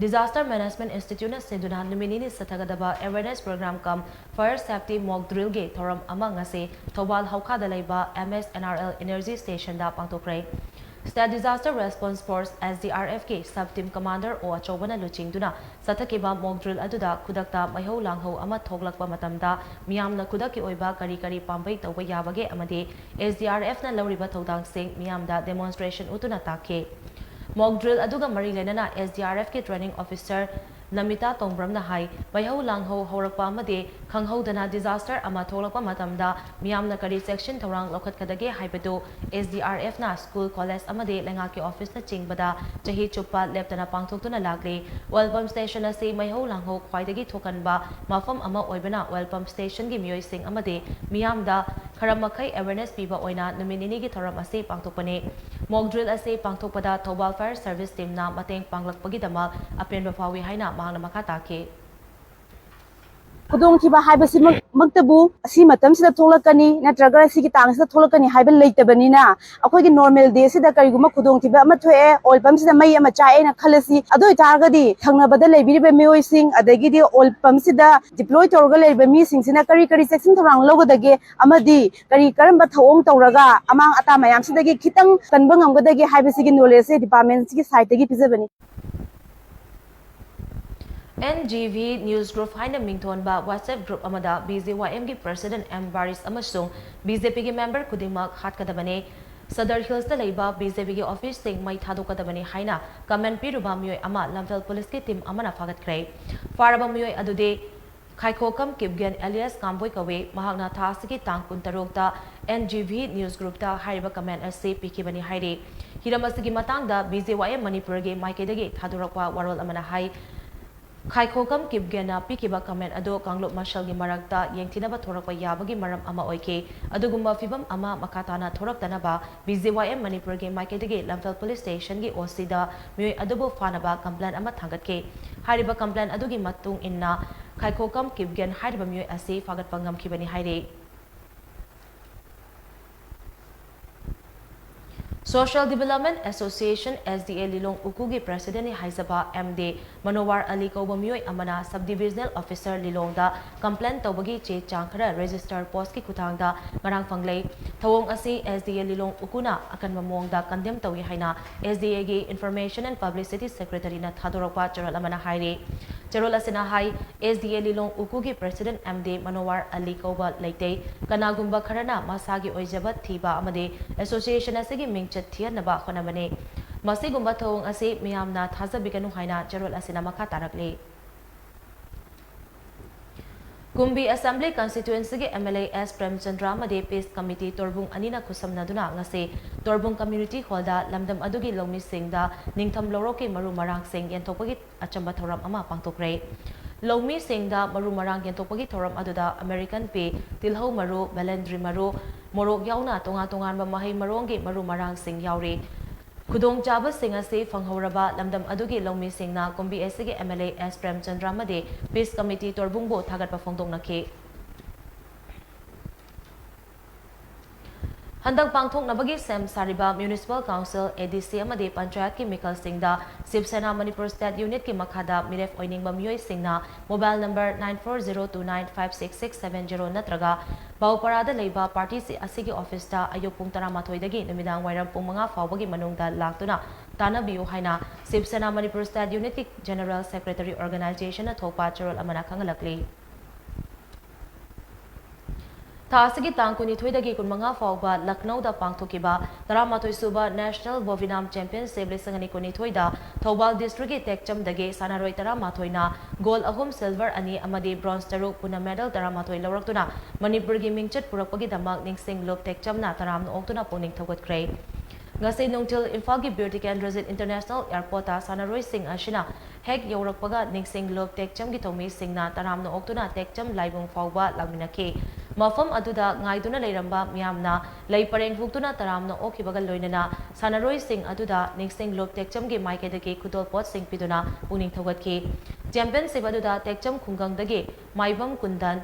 Disaster Management Instituteꯅ ꯁꯤꯟꯗꯨꯅ ꯅꯨꯃꯤꯠ ꯅꯤꯅꯤ ꯆꯠꯊꯒꯗꯕ awareness program cum fire safety mock drillꯒꯤ ꯊꯧꯔꯝ ꯑꯃ ꯉꯁꯤ ꯊꯧꯕꯥꯜ ꯍꯧꯈꯥꯗ ꯂꯩꯕ M S N R L Energy Stationꯗ ꯄꯥꯡꯊꯣꯛꯈ꯭ꯔꯦ꯫ State Disaster Response Force, S D R Fꯀꯤ sub team commander ꯑꯣ ꯑꯆꯧꯕꯅ ꯂꯨꯆꯤꯡꯗꯨꯅ ꯆꯠꯊꯈꯤꯕ mock drill ꯑꯗꯨꯗ ꯈꯨꯗꯛꯇ ꯃꯩꯍꯧ ꯂꯥꯡꯍꯧ ꯑꯃ ꯊꯣꯛꯂꯛꯄ ꯃꯇꯝꯗ ꯃꯤꯌꯥꯝꯅ ꯈꯨꯗꯛꯀꯤ ꯑꯣꯏꯕ ꯀꯔꯤ ꯀꯔꯤ ꯄꯥꯝꯕꯩ ꯇꯧꯕ ꯌꯥꯕꯒꯦ ꯑꯃꯗꯤ S D R Fꯅ ꯂꯧꯔꯤꯕ ꯊꯧꯗꯥꯡꯁꯤꯡ ꯃꯤꯌꯥꯝꯗ demonstration ꯎꯠꯇꯨꯅ ꯇꯥꯛꯈꯤ꯫ Mock drill ꯑꯗꯨꯒ ꯃꯔꯤ ꯂꯩꯅꯅ S D R Fꯀꯤ training officer Namita ꯇꯣꯡꯕ꯭ꯔꯝꯅ ꯍꯥꯏ, ꯃꯩꯍꯧ ꯂꯥꯡꯍꯧ ꯍꯧꯔꯛꯄ ꯑꯃꯗꯤ ꯈꯪꯍꯧꯗꯅ disaster ꯑꯃ ꯊꯣꯛꯂꯛꯄ ꯃꯇꯝꯗ ꯃꯤꯌꯥꯝꯅ ꯀꯔꯤ ꯆꯦꯛꯁꯤꯟ ꯊꯧꯔꯥꯡ ꯂꯧꯈꯠꯀꯗꯒꯦ ꯍꯥꯏꯕꯗꯨ S D R Fꯅ school, college ꯑꯃꯗꯤ ꯂꯩꯉꯥꯛꯀꯤ officeꯅꯆꯤꯡꯕꯗ ꯆꯍꯤ ꯆꯨꯞꯄ ꯂꯦꯞꯇꯅ ꯄꯥꯡꯊꯣꯛꯇꯨꯅ ꯂꯥꯛꯂꯤ꯫ Oil pump station ꯑꯁꯤ ꯃꯩꯍꯧ ꯂꯥꯡꯍꯧ ꯈ꯭ꯋꯥꯏꯗꯒꯤ ꯊꯣꯛꯀꯟꯕ ꯃꯐꯝ ꯑꯃ ꯑꯣꯏꯕꯅ oil pump stationꯒꯤ ꯃꯤꯑꯣꯏꯁꯤꯡ ꯑꯃꯗꯤ ꯃꯤꯌꯥꯝꯗ ꯈꯔ ꯃꯈꯩ awareness ꯄꯤꯕ ꯑꯣꯏꯅ ꯅꯨꯃꯤꯠ ꯅꯤꯅꯤꯒꯤ ꯊꯧꯔꯝ ꯑꯁꯤ ꯄꯥꯡꯊꯣꯛꯄꯅꯤ꯫ Mock drill ꯑꯁꯤ ꯄꯥꯡꯊꯣꯛꯄꯗ ꯊꯧꯕꯥꯜ Fire Service teamꯅ ꯃꯇꯦꯡ ꯄꯥꯡꯂꯛꯄꯒꯤꯗꯃꯛ ꯑꯄꯦꯟꯕ ꯐꯥꯎꯏ ꯍꯥꯏꯅ ꯃꯍꯥꯛꯅ ꯃꯈꯥ ꯇꯥꯈꯤ꯫ ꯈꯨꯗꯣꯡꯊꯤꯕ ꯍꯥꯏꯕꯁꯤꯃꯛꯇꯕꯨ ꯑꯁꯤ ꯃꯇꯝꯁꯤꯗ ꯊꯣꯛꯂꯛꯀꯅꯤ ꯅꯠꯇ꯭ꯔꯒ ꯁꯤꯒꯤ ꯇꯥꯡꯁꯤꯗ ꯊꯣꯛꯂꯛꯀꯅꯤ ꯍꯥꯏꯕ ꯂꯩꯇꯕꯅꯤꯅ, ꯑꯩꯈꯣꯏꯒꯤ normal dayꯁꯤꯗ ꯀꯔꯤꯒꯨꯝꯕ ꯈꯨꯗꯣꯡꯊꯤꯕ ꯑꯃ ꯊꯣꯛꯑꯦ, oil pumpꯁꯤꯗ ꯃꯩ ꯑꯃ ꯆꯥꯛꯑꯦꯅ ꯈꯜꯂꯁꯤ꯫ ꯑꯗꯨ ꯑꯣꯏꯇꯥꯔꯒꯗꯤ ꯊꯪꯅꯕꯗ ꯂꯩꯕꯤꯔꯤꯕ ꯃꯤꯑꯣꯏꯁꯤꯡ, ꯑꯗꯒꯤꯗꯤ oil pumpꯁꯤꯗ deploy ꯇꯧꯔꯒ ꯂꯩꯔꯤꯕ ꯃꯤꯁꯤꯡꯁꯤꯅ ꯀꯔꯤ ꯀꯔꯤ ꯆꯦꯛꯁꯤꯟ ꯊꯧꯔꯥꯡ ꯂꯧꯒꯗꯒꯦ ꯑꯃꯗꯤ ꯀꯔꯤ ꯀꯔꯝꯕ ꯊꯧꯑꯣꯡ ꯇꯧꯔꯒ ꯑꯃꯥꯡ ꯑꯇꯥ ꯃꯌꯥꯝꯁꯤꯗꯒꯤ ꯈꯤꯇꯪ ꯀꯟꯕ ꯉꯝꯒꯗꯒꯦ ꯍꯥꯏꯕꯁꯤꯒꯤ knowledgeꯁꯦ departmentꯁꯤꯒꯤ sideꯇꯒꯤ ꯄꯤꯖꯕꯅꯤ꯫ N G V News Group ꯍꯥꯏꯅ ꯃꯤꯡꯊꯣꯟꯕ WhatsApp group ꯑꯃꯗ B J Y Mꯒꯤ president M ꯕꯥꯔꯤꯁ ꯑꯃꯁꯨꯡ B J Pꯒꯤ member ꯈꯨꯗꯤꯡꯃꯛ ꯍꯥꯠꯀꯗꯕꯅꯤ꯫ Sadar Hillsꯇ ꯂꯩꯕ B J Pꯒꯤ officeꯁꯤꯡ ꯃꯩ ꯊꯥꯗꯣꯛꯀꯗꯕꯅꯤ ꯍꯥꯏꯅ comment ꯄꯤꯔꯨꯕ ꯃꯤꯑꯣꯏ ꯑꯃ ꯂꯝꯐꯦꯜ policeꯀꯤ team ꯑꯃꯅ ꯐꯥꯒꯠꯈ꯭ꯔꯦ꯫ ꯐꯥꯔꯕ ꯃꯤꯑꯣꯏ ꯑꯗꯨꯗꯤ ꯈꯥꯏꯈꯣꯀꯝ ꯀꯤꯞꯒꯦꯟ alias ꯀꯥꯝꯕꯣꯏ ꯀꯧꯏ꯫ ꯃꯍꯥꯛꯅ ꯊꯥ ꯑꯁꯤꯒꯤ ꯇꯥꯡ ꯀꯨꯟꯇꯔꯨꯛꯇ N G V News Groupꯇ ꯍꯥꯏꯔꯤꯕ comment ꯑꯁꯤ ꯄꯤꯈꯤꯕꯅꯤ ꯍꯥꯏꯔꯤ꯫ ꯍꯤꯔꯝ ꯑꯁꯤꯒꯤ ꯃꯇꯥꯡꯗ B J Y M ꯃꯅꯤꯄꯨꯔꯒꯤ ꯃꯥꯏꯀꯩꯗꯒꯤ ꯊꯥꯗꯣꯔꯛꯄ ꯋꯥꯔꯣꯜ ꯑꯃꯅ ꯍꯥꯏ, ꯈꯥꯏꯈꯣꯀꯝ ꯀꯤꯞꯒꯦꯟꯅ ꯄꯤꯈꯤꯕ ꯀꯃꯦꯟ ꯑꯗꯨ ꯀꯥꯡꯂꯨꯞ ꯃꯁꯦꯜꯒꯤ ꯃꯔꯛꯇ ꯌꯦꯡꯊꯤꯅꯕ ꯊꯣꯔꯛꯄ ꯌꯥꯕꯒꯤ ꯃꯔꯝ ꯑꯃ ꯑꯣꯏꯈꯤ꯫ ꯑꯗꯨꯒꯨꯝꯕ ꯐꯤꯚꯝ ꯑꯃ ꯃꯈꯥ ꯇꯥꯅ ꯊꯣꯔꯛꯇꯅꯕ B J Y M ꯃꯅꯤꯄꯨꯔꯒꯤ ꯃꯥꯏꯀꯩꯗꯒꯤ ꯂꯝꯐꯦꯜ ꯄꯨꯂꯤꯁ ꯁ꯭ꯇꯦꯁꯟꯒꯤ O C ꯗ ꯃꯤꯑꯣꯏ ꯑꯗꯨꯕꯨ ꯐꯥꯅꯕ ꯀꯝꯄ꯭ꯂꯦꯟ ꯑꯃ ꯊꯥꯡꯒꯠꯈꯤ꯫ ꯍꯥꯏꯔꯤꯕ ꯀꯝꯄ꯭ꯂꯦꯟ ꯑꯗꯨꯒꯤ ꯃꯇꯨꯡ ꯏꯟꯅ ꯈꯥꯏꯈꯣꯀꯝ ꯀꯤꯞꯒꯦꯟ ꯍꯥꯏꯔꯤꯕ ꯃꯤꯑꯣꯏ ꯑꯁꯤ ꯐꯥꯒꯠꯄ ꯉꯝꯈꯤꯕꯅꯤ ꯍꯥꯏꯔꯤ꯫ Social Development Association, S D A, ꯂꯤꯂꯣꯡ ꯎꯀꯨꯒꯤ presidentꯅꯤ ꯍꯥꯏꯖꯕ M D ꯃꯅꯣꯋꯥꯔ ꯑꯂꯤ ꯀꯧꯕ ꯃꯤꯑꯣꯏ ꯑꯃꯅ sub divisional officer ꯂꯤꯂꯣꯡꯗ ꯀꯝꯄ꯭ꯂꯦꯟ ꯇꯧꯕꯒꯤ ꯆꯦ ꯆꯥꯡ ꯈꯔ register postꯀꯤ ꯈꯨꯠꯊꯥꯡꯗ ꯉꯔꯥꯡ ꯐꯪꯂꯦ꯫ ꯊꯧꯑꯣꯡ ꯑꯁꯤ S D A ꯂꯤꯂꯣꯡ ꯎꯀꯨꯅ ꯑꯀꯟꯕ ꯃꯑꯣꯡꯗ condemn ꯇꯧꯏ ꯍꯥꯏꯅ S D Aꯒꯤ Information and Publicity Secretaryꯅ ꯊꯥꯗꯣꯔꯛꯄ ꯆꯦꯔꯣꯜ ꯑꯃꯅ ꯍꯥꯏꯔꯤ꯫ ꯆꯦꯔꯣꯜ ꯑꯁꯤꯅ ꯍꯥꯏ, S D A Lilong ꯎꯀꯨꯒꯤ president M D ꯃꯅꯣꯋꯥꯔ ꯑꯂꯤ ꯀꯧꯕ ꯂꯩꯇꯦ꯫ ꯀꯅꯥꯒꯨꯝꯕ ꯈꯔꯅ ꯃꯁꯥꯒꯤ ꯑꯣꯏꯖꯕ ꯊꯤꯕ ꯑꯃꯗꯤ association ꯑꯁꯤꯒꯤ ꯃꯤꯡꯆꯠ ꯊꯤꯍꯟꯅꯕ ꯍꯣꯠꯅꯕꯅꯤ꯫ ꯃꯁꯤꯒꯨꯝꯕ ꯊꯧꯑꯣꯡ ꯑꯁꯤ ꯃꯤꯌꯥꯝꯅ ꯊꯥꯖꯕꯤꯒꯅꯨ ꯍꯥꯏꯅ ꯆꯦꯔꯣꯜ ꯑꯁꯤꯅ ꯃꯈꯥ ꯇꯥꯔꯛꯂꯤ꯫ ꯀꯨꯝꯕꯤ Assembly Constituencyꯒꯤ M L A S Premchandra ꯑꯃꯗꯤ Peace Committee ꯇꯣꯔꯕꯨꯡ ꯑꯅꯤꯅ ꯈꯨꯠꯁꯝꯅꯗꯨꯅ ꯉꯁꯤ ꯇꯣꯔꯕꯨꯡ Community Hallꯗ ꯂꯝꯗꯝ ꯑꯗꯨꯒꯤ ꯂꯧꯃꯤꯁꯤꯡꯗ ꯅꯤꯡꯊꯝ ꯂꯧꯔꯣꯛꯀꯤ ꯃꯔꯨ ꯃꯔꯥꯡꯁꯤꯡ ꯌꯦꯟꯊꯣꯛꯄꯒꯤ ꯑꯆꯝꯕ ꯊꯧꯔꯝ ꯑꯃ ꯄꯥꯡꯊꯣꯛꯈ꯭ꯔꯦ꯫ ꯂꯧꯃꯤꯁꯤꯡꯗ ꯃꯔꯨ ꯃꯔꯥꯡ ꯌꯦꯟꯊꯣꯛꯄꯒꯤ ꯊꯧꯔꯝ ꯑꯗꯨꯗ American pea, ꯇꯤꯜꯍꯧ ꯃꯔꯨ, ꯕꯦꯂꯦꯟꯗ꯭ꯔꯤ ꯃꯔꯨ, ꯃꯣꯔꯣꯛ ꯌꯥꯎꯅ ꯇꯣꯉꯥꯟ ꯇꯣꯉꯥꯟꯕ ꯃꯍꯩ ꯃꯔꯣꯡꯒꯤ ꯃꯔꯨ ꯃꯔꯥꯡꯁꯤꯡ ꯌꯥꯎꯔꯤ꯫ ꯈꯨꯗꯣꯡꯆꯥꯕꯁꯤꯡ ꯑꯁꯤ ꯐꯪꯍꯧꯔꯕ ꯂꯝꯗꯝ ꯑꯗꯨꯒꯤ ꯂꯧꯃꯤꯁꯤꯡꯅ ꯀꯨꯝꯕꯤ ꯑꯁꯤꯒꯤ M L A S Premchandra ꯑꯃꯗꯤ Peace Committee ꯇꯣꯔꯕꯨꯡꯕꯨ ꯊꯥꯒꯠꯄ ꯐꯣꯡꯗꯣꯛꯅꯈꯤ꯫ ꯍꯟꯗꯛ ꯄꯥꯡꯊꯣꯛꯅꯕꯒꯤ ꯁꯦꯝ ꯁꯥꯔꯤꯕ Municipal Council, A D C ꯑꯃꯗꯤ ꯄꯟꯆꯥꯌꯠꯀꯤ ꯃꯤꯈꯜꯁꯤꯡꯗ ꯁꯤꯕ ꯁꯦꯅꯥ ꯃꯅꯤꯄꯨꯔ State Unitꯀꯤ ꯃꯈꯥꯗ ꯃꯤꯔꯦꯞ ꯑꯣꯏꯅꯤꯡꯕ ꯃꯤꯑꯣꯏꯁꯤꯡꯅ mobile number nine four zero two nine five six six seven zero ꯅꯠꯇ꯭ꯔꯒ ꯕꯥꯎꯄꯥꯔꯥꯗ ꯂꯩꯕ party ꯑꯁꯤꯒꯤ officeꯇ ꯑꯌꯨꯛ ꯄꯨꯡ ꯇꯔꯥꯃꯥꯊꯣꯏꯗꯒꯤ ꯅꯨꯃꯤꯗꯥꯡ ꯋꯥꯏꯔꯝ ꯄꯨꯡ ꯃꯉꯥ ꯐꯥꯎꯕꯒꯤ ꯃꯅꯨꯡꯗ ꯂꯥꯛꯇꯨꯅ ꯇꯥꯟꯅꯕꯤꯌꯨ ꯍꯥꯏꯅ ꯁꯤꯕ ꯁꯦꯅꯥ ꯃꯅꯤꯄꯨꯔ State Unitꯀꯤ General Secretary Organizationꯅ ꯊꯣꯛꯄ ꯆꯦꯔꯣꯜ ꯑꯃꯅ ꯈꯪꯍꯜꯂꯛꯂꯤ꯫ ꯊꯥ ꯑꯁꯤꯒꯤ ꯇꯥꯡ ꯀꯨꯟꯅꯤꯊꯣꯏꯗꯒꯤ ꯀꯨꯟꯃꯉꯥ ꯐꯥꯎꯕ ꯂꯈꯅꯧꯗ ꯄꯥꯡꯊꯣꯛꯈꯤꯕ ꯇꯔꯥꯃꯥꯊꯣꯏ ꯁꯨꯕ National Bovinam Championship ꯂꯤꯁꯤꯡ ꯑꯅꯤ ꯀꯨꯟꯅꯤꯊꯣꯏꯗ ꯊꯧꯕꯥꯜ districtꯀꯤ ꯇꯦꯛꯆꯝꯗꯒꯤ ꯁꯥꯟꯅꯔꯣꯏ ꯇꯔꯥꯃꯥꯊꯣꯏꯅ gold ꯑꯍꯨꯝ, silver ꯑꯅꯤ ꯑꯃꯗꯤ bronze ꯇꯔꯨꯛ ꯄꯨꯟꯅ medal ꯇꯔꯥꯃꯥꯊꯣꯏ ꯂꯧꯔꯛꯇꯨꯅ ꯃꯅꯤꯄꯨꯔꯒꯤ ꯃꯤꯡꯆꯠ ꯄꯨꯔꯛꯄꯒꯤꯗꯃꯛ ꯅꯤꯡꯁꯤꯡ ꯂꯨꯞ ꯇꯦꯛꯆꯝꯅ ꯇꯔꯥꯝꯅ ꯑꯣꯛꯇꯨꯅ ꯄꯨꯛꯅꯤꯡ ꯊꯧꯒꯠꯈ꯭ꯔꯦ꯫ ꯉꯁꯤ ꯅꯨꯡꯊꯤꯜ ꯏꯝꯐꯥꯜꯒꯤ ꯕꯤꯔ ꯇꯤꯀꯦꯟꯗ꯭ꯔꯖꯤꯠ International Airportꯇ ꯁꯥꯟꯅꯔꯣꯏꯁꯤꯡ ꯑꯁꯤꯅ ꯍꯦꯛ ꯌꯧꯔꯛꯄꯒ ꯅꯤꯡꯁꯤꯡ ꯂꯨꯞ ꯇꯦꯛꯆꯝꯒꯤ ꯊꯧꯃꯤꯁꯤꯡꯅ ꯇꯔꯥꯝꯅ ꯑꯣꯛꯇꯨꯅ ꯇꯦꯛꯆꯝ ꯂꯥꯏꯕꯨꯡ ꯐꯥꯎꯕ ꯂꯥꯛꯃꯤꯟꯅꯈꯤ꯫ ꯃꯐꯝ ꯑꯗꯨꯗ ꯉꯥꯏꯗꯨꯅ ꯂꯩꯔꯝꯕ ꯃꯤꯌꯥꯝꯅ ꯂꯩ ꯄꯔꯦꯡ ꯍꯨꯛꯇꯨꯅ ꯇꯔꯥꯝꯅ ꯑꯣꯛꯈꯤꯕꯒ ꯂꯣꯏꯅꯅ ꯁꯥꯟꯅꯔꯣꯏꯁꯤꯡ ꯑꯗꯨꯗ ꯅꯤꯡꯁꯤꯡ ꯂꯨꯞ ꯇꯦꯛꯆꯝꯒꯤ ꯃꯥꯏꯀꯩꯗꯒꯤ ꯈꯨꯗꯣꯜꯄꯣꯠꯁꯤꯡ ꯄꯤꯗꯨꯅ ꯄꯨꯛꯅꯤꯡ ꯊꯧꯒꯠꯈꯤ꯫ ꯆꯦꯝꯄꯤꯌꯟꯁꯤꯞ ꯑꯗꯨꯗ ꯇꯦꯛꯆꯝ ꯈꯨꯡꯒꯪꯗꯒꯤ ꯃꯥꯏꯕꯝ ꯀꯨꯟꯗꯟ,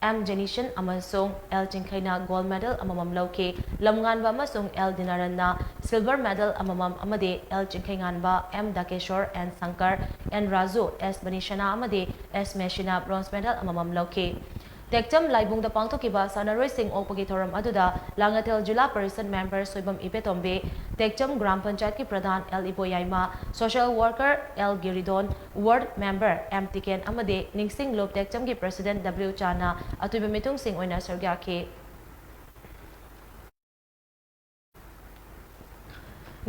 ꯑꯦꯝ ꯖꯦꯅꯤꯁꯟ ꯑꯃꯁꯨꯡ ꯑꯦꯜ ꯆꯤꯡꯈꯩꯅ ꯒꯣꯜ ꯃꯦꯗꯜ ꯑꯃꯃꯝ ꯂꯧꯈꯤ꯫ ꯂꯝꯉꯥꯟꯕ ꯑꯃꯁꯨꯡ ꯑꯦꯜ ꯗꯤꯅꯥꯔꯟꯅ ꯁꯤꯜꯚꯔ ꯃꯦꯗꯜ ꯑꯃꯃꯝ ꯑꯃꯗꯤ L Chingkheinganba, M Dakeshor, N Shankar, N Raju, S Manishna ꯑꯃꯗꯤ ꯑꯦꯁ ꯃꯦꯁꯤꯅ ꯕ꯭ꯔꯣꯟꯖ ꯃꯦꯗꯜ ꯑꯃꯃꯝ ꯂꯧꯈꯤ꯫ ꯇꯦꯛꯆꯝ ꯂꯥꯏꯕꯨꯡꯗ ꯄꯥꯡꯊꯣꯛꯈꯤꯕ ꯁꯥꯟꯅꯔꯣꯏꯁꯤꯡ ꯑꯣꯛꯄꯒꯤ ꯊꯧꯔꯝ ꯑꯗꯨꯗ ꯂꯥꯡꯉꯊꯦꯜ ꯖꯤꯂꯥ ꯄꯔꯤꯁꯠ ꯃꯦꯝꯕꯔ ꯁꯣꯏꯕꯝ ꯏꯕꯦꯇꯣꯝꯕꯤ, ꯇꯦꯛꯆꯝ ꯒ꯭ꯔꯥꯝ ꯄꯟꯆꯥꯌꯠꯀꯤ ꯄ꯭ꯔꯙꯥꯟ ꯑꯦꯜ ꯏꯕꯣꯌꯥꯏꯃ, ꯁꯣꯁꯤꯌꯦꯜ ꯋꯥꯔꯀꯔ ꯑꯦꯜ ꯒꯤꯔꯤꯗꯣꯟ, ꯋꯥꯔꯗ ꯃꯦꯝꯕꯔ ꯑꯦꯝ ꯇꯤꯀꯦꯟ ꯑꯃꯗꯤ ꯅꯤꯡꯁꯤꯡ ꯂꯨꯞ ꯇꯦꯛꯆꯝꯒꯤ ꯄ꯭ꯔꯁꯤꯗꯦꯟꯠ ꯗꯕ꯭ꯂꯤꯎ ꯆꯥꯅ ꯑꯊꯣꯏꯕ ꯃꯤꯊꯨꯡꯁꯤꯡ ꯑꯣꯏꯅ ꯁꯔꯨꯛ ꯌꯥꯈꯤ꯫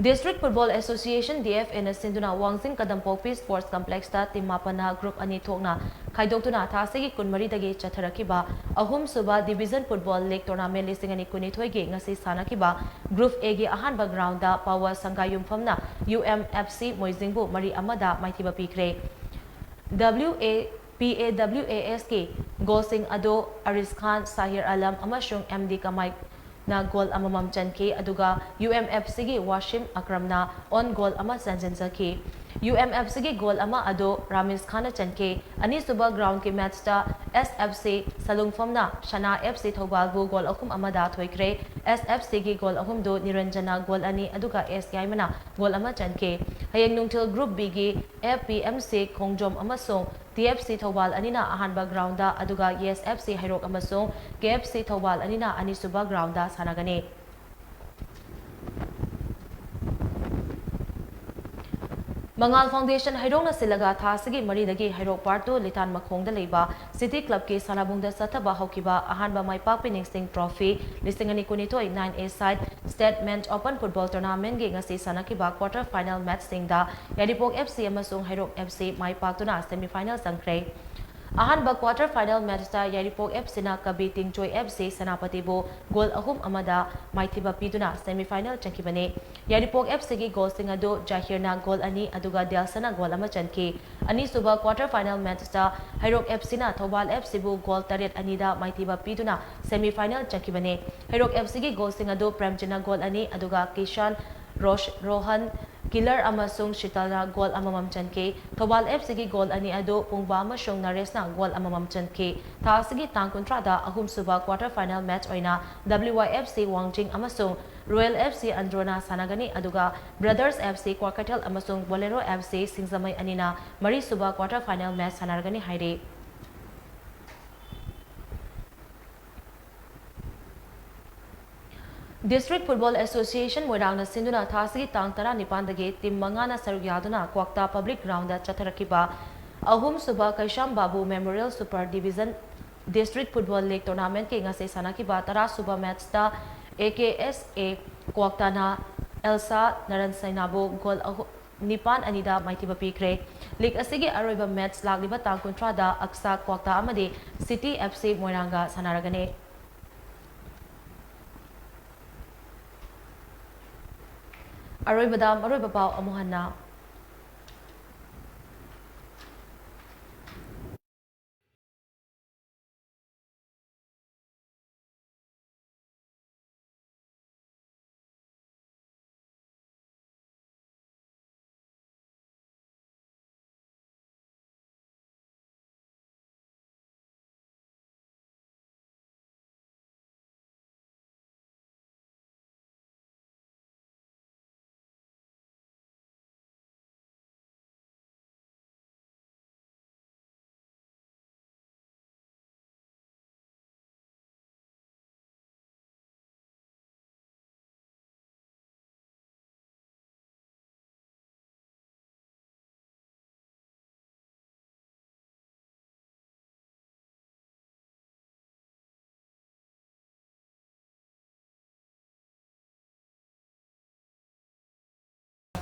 District Football Association, D F ꯑꯦꯅ ꯁꯤꯟꯗꯨꯅ ꯋꯥꯡꯖꯤꯡ ꯀꯗꯝꯄꯣꯛꯄꯤ Sports Complexꯇ team ꯃꯥꯄꯟꯅ group ꯑꯅꯤ ꯊꯣꯛꯅ ꯈꯥꯏꯗꯣꯛꯇꯨꯅ ꯊꯥ ꯑꯁꯤꯒꯤ ꯀꯨꯟꯃꯔꯤꯗꯒꯤ ꯆꯠꯊꯔꯛꯈꯤꯕ ꯑꯍꯨꯝꯁꯨꯕ Division Football League Tournament ꯂꯤꯁꯤꯡ ꯑꯅꯤ ꯀꯨꯟꯅꯤꯊꯣꯏꯒꯤ ꯉꯁꯤ ꯁꯥꯟꯅꯈꯤꯕ Group Aꯒꯤ ꯑꯍꯥꯟꯕ groundꯗ Power ꯁꯪꯒꯥꯏꯌꯨꯝꯐꯝꯅ ꯌꯨ ꯑꯦꯝ ꯑꯦꯐ ꯁꯤ ꯃꯣꯏꯖꯤꯡꯕꯨ ꯃꯔꯤ ꯑꯃꯗ ꯃꯥꯏꯊꯤꯕ ꯄꯤꯈ꯭ꯔꯦ꯫ ꯗꯕ꯭ꯂꯤꯎ ꯑꯦ, ꯄꯤ ꯑꯦ ꯗꯕ꯭ꯂꯤꯎ ꯑꯦ ꯑꯦꯁꯀꯤ goalꯁꯤꯡ ꯑꯗꯨ ꯑꯔꯤꯁ ꯈꯥꯟ, ꯁꯥꯍꯤꯔ ꯑꯂꯝ ꯑꯃꯁꯨꯡ ꯑꯦꯝ ꯗꯤ ꯀꯃꯥꯏꯅ goal ꯑꯃꯃꯝ ꯆꯟꯈꯤ, ꯑꯗꯨꯒ ꯌꯨ ꯑꯦꯝ ꯑꯦꯐ ꯁꯤꯒꯤ ꯋꯥꯁꯤꯝ ꯑꯀ꯭ꯔꯝꯅ own goal ꯑꯃ ꯆꯟꯁꯤꯟꯖꯈꯤ꯫ ꯌꯨ ꯑꯦꯝ ꯑꯦꯐ ꯁꯤꯒꯤ goal ꯑꯃ ꯑꯗꯨ ꯔꯥꯃꯤꯁ ꯈꯥꯟꯅ ꯆꯟꯈꯤ꯫ ꯑꯅꯤꯁꯨꯕ groundꯀꯤ matchꯇ ꯑꯦꯁ ꯑꯦꯐ ꯁꯤ ꯁꯂꯨꯡꯐꯝꯅ ꯁꯅꯥ ꯑꯦꯐ ꯁꯤ ꯊꯧꯕꯥꯜꯕꯨ goal ꯑꯍꯨꯝ ꯑꯃꯗ ꯊꯣꯏꯈ꯭ꯔꯦ꯫ ꯑꯦꯁ ꯑꯦꯐ ꯁꯤꯒꯤ goal ꯑꯍꯨꯝꯗꯨ ꯅꯤꯔꯟꯖꯅ goal ꯑꯅꯤ, ꯑꯗꯨꯒ ꯑꯦꯁ ꯌꯥꯏꯃꯅ goal ꯑꯃ ꯆꯟꯈꯤ꯫ ꯍꯌꯦꯡ ꯅꯨꯡꯊꯤꯜ Group Bꯒꯤ F P M C Khongjom ꯑꯃꯁꯨꯡ ꯇꯤ ꯑꯦꯐ ꯁꯤ ꯊꯧꯕꯥꯜ ꯑꯅꯤꯅ ꯑꯍꯥꯟꯕ groundꯗ, ꯑꯗꯨꯒ ꯑꯦꯁ ꯑꯦꯐ ꯁꯤ ꯍꯩꯔꯣꯛ ꯑꯃꯁꯨꯡ ꯀꯦ ꯑꯦꯐ ꯁꯤ ꯊꯧꯕꯥꯜ ꯑꯅꯤꯅ ꯑꯅꯤꯁꯨꯕ groundꯗ ꯁꯥꯟꯅꯒꯅꯤ꯫ ꯃꯉꯥꯜ Foundation ꯍꯩꯔꯣꯛꯅ ꯁꯤꯜꯂꯒ ꯊꯥ ꯑꯁꯤꯒꯤ ꯃꯔꯤꯗꯒꯤ ꯍꯩꯔꯣꯛ part two ꯂꯤꯇꯥꯟ ꯃꯈꯣꯡꯗ ꯂꯩꯕ City Clubꯀꯤ ꯁꯥꯟꯅꯕꯨꯡꯗ ꯆꯠꯊꯕ ꯍꯧꯈꯤꯕ ꯑꯍꯥꯟꯕ ꯃꯥꯏꯄꯥꯛꯄꯤ ꯅꯤꯡꯁꯤꯡ trophy ꯂꯤꯁꯤꯡ ꯑꯅꯤ ꯀꯨꯟꯅꯤꯊꯣꯏ nine A side State Men's Open Football Tournamentꯀꯤ ꯉꯁꯤ ꯁꯥꯟꯅꯈꯤꯕ quarter final matchꯁꯤꯡꯗ ꯌꯥꯏꯔꯤꯄꯣꯛ ꯑꯦꯐ ꯁꯤ ꯑꯃꯁꯨꯡ ꯍꯩꯔꯣꯛ ꯑꯦꯐ ꯁꯤ ꯃꯥꯏ ꯄꯥꯛꯇꯨꯅ semi final ꯆꯪꯈ꯭ꯔꯦ꯫ ꯑꯍꯥꯟꯕ quarter final matchꯇ ꯌꯥꯏꯔꯤꯄꯣꯛ FCꯅ ꯀꯕꯤ ꯇꯤꯡꯆꯣꯏ FC ꯁꯦꯅꯥꯄꯇꯤꯕꯨ goal ꯑꯍꯨꯝ ꯑꯃꯗ ꯃꯥꯏꯊꯤꯕ ꯄꯤꯗꯨꯅ semi final ꯆꯪꯈꯤꯕꯅꯤ꯫ ꯌꯥꯏꯔꯤꯄꯣꯛ FCꯒꯤ goalꯁꯤꯡ ꯑꯗꯨ ꯖꯥꯍꯤꯔꯅ goal ꯑꯅꯤ ꯑꯗꯨꯒ ꯗꯦꯜꯁꯟꯅ goal ꯑꯃ ꯆꯟꯈꯤ꯫ ꯑꯅꯤꯁꯨꯕ quarter final matchꯇ ꯍꯩꯔꯣꯛ FCꯅ ꯊꯧꯕꯥꯜ FCꯕꯨ goal ꯇꯔꯦꯠ ꯑꯅꯤꯗ ꯃꯥꯏꯊꯤꯕ ꯄꯤꯗꯨꯅ semi final ꯆꯪꯈꯤꯕꯅꯤ꯫ ꯍꯩꯔꯣꯛ FCꯒꯤ goalꯁꯤꯡ ꯑꯗꯨ ꯄ꯭ꯔꯦꯝꯖꯤꯠꯅ goal ꯑꯅꯤ ꯑꯗꯨꯒ ꯀꯤꯁꯥꯟ, ꯔꯣꯁ, ꯔꯣꯍꯟ, ꯀꯤꯂꯔ ꯑꯃꯁꯨꯡ ꯁꯤꯇꯜꯅ goal ꯑꯃꯃꯝ ꯆꯟꯈꯤ꯫ ꯊꯧꯕꯥꯜ FCꯒꯤ goal ꯑꯅꯤ ꯑꯗꯨ ꯄꯨꯡꯕꯥ ꯑꯃꯁꯨꯡ ꯅꯔꯦꯁꯅ goal ꯑꯃꯃꯝ ꯆꯟꯈꯤ꯫ ꯊꯥ ꯑꯁꯤꯒꯤ ꯇꯥꯡ ꯀꯨꯟꯊ꯭ꯔꯥꯗ ꯑꯍꯨꯝꯁꯨꯕ quarter final match ꯑꯣꯏꯅ WYFC ꯋꯥꯡꯖꯤꯡ ꯑꯃꯁꯨꯡ Royal FC ꯑꯟꯗ꯭ꯔꯣꯅ ꯁꯥꯟꯅꯒꯅꯤ, ꯑꯗꯨꯒ Brothers FC ꯀ꯭ꯋꯥꯀꯩꯊꯦꯜ ꯑꯃꯁꯨꯡ Bolero FC ꯁꯤꯡꯖꯃꯩ ꯑꯅꯤꯅ ꯃꯔꯤꯁꯨꯕ quarter final match ꯁꯥꯟꯅꯔꯒꯅꯤ ꯍꯥꯏꯔꯤ꯫ District Football Association ꯃꯣꯏꯔꯥꯡꯅ ꯁꯤꯟꯗꯨꯅ ꯊꯥ ꯑꯁꯤꯒꯤ ꯇꯥꯡ ꯇꯔꯥꯅꯤꯄꯥꯟꯗꯒꯤ team ꯃꯉꯥꯅ ꯁꯔꯨꯛ ꯌꯥꯗꯨꯅ ꯀ꯭ꯋꯥꯛꯇꯥ public groundꯗ ꯆꯠꯊꯔꯛꯈꯤꯕ ꯑꯍꯨꯝꯁꯨꯕ ꯀꯩꯁꯥꯝ ꯕꯥꯕꯨ Memorial Super Division District Football League Tournamentꯀꯤ ꯉꯁꯤ ꯁꯥꯟꯅꯈꯤꯕ ꯇꯔꯥꯁꯨꯕ matchꯇ AKSA ꯀ꯭ꯋꯥꯛꯇꯥꯅ ꯑꯦꯜꯁꯥ ꯅꯔꯟꯁꯩꯅꯥꯕꯨ goal ꯑꯍꯨꯝ, ꯅꯤꯄꯥꯟ ꯑꯅꯤꯗ ꯃꯥꯏꯊꯤꯕ ꯄꯤꯈ꯭ꯔꯦ꯫ League ꯑꯁꯤꯒꯤ ꯑꯔꯣꯏꯕ match ꯂꯥꯛꯂꯤꯕ ꯇꯥꯡ ꯀꯨꯟꯊ꯭ꯔꯥꯗ ꯑꯛꯁꯥ ꯀ꯭ꯋꯥꯛꯇꯥ ꯑꯃꯗꯤ City FC ꯃꯣꯏꯔꯥꯡꯒ ꯁꯥꯟꯅꯔꯒꯅꯤ꯫ ꯑꯔꯣꯏꯕꯗ ꯃꯔꯨꯑꯣꯏꯕ ꯄꯥꯎ ꯑꯃꯨꯛ ꯍꯟꯅ꯫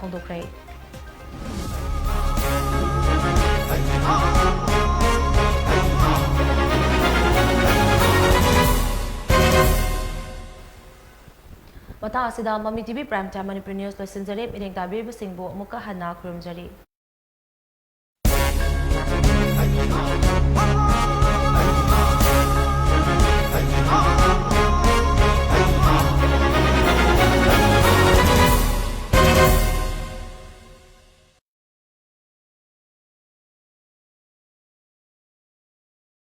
ꯐꯣꯡꯗꯣꯛꯈ꯭ꯔꯦ꯫ ꯃꯇꯥꯡ ꯑꯁꯤꯗ ꯃꯃꯤ TV Prime Time Manipur News ꯂꯣꯏꯁꯤꯟꯖꯔꯦ꯫ ꯃꯤꯠꯌꯦꯡ ꯇꯥꯕꯤꯔꯤꯕꯁꯤꯡꯕꯨ ꯑꯃꯨꯛꯀ ꯍꯟꯅ ꯈꯨꯔꯨꯝꯖꯔꯤ꯫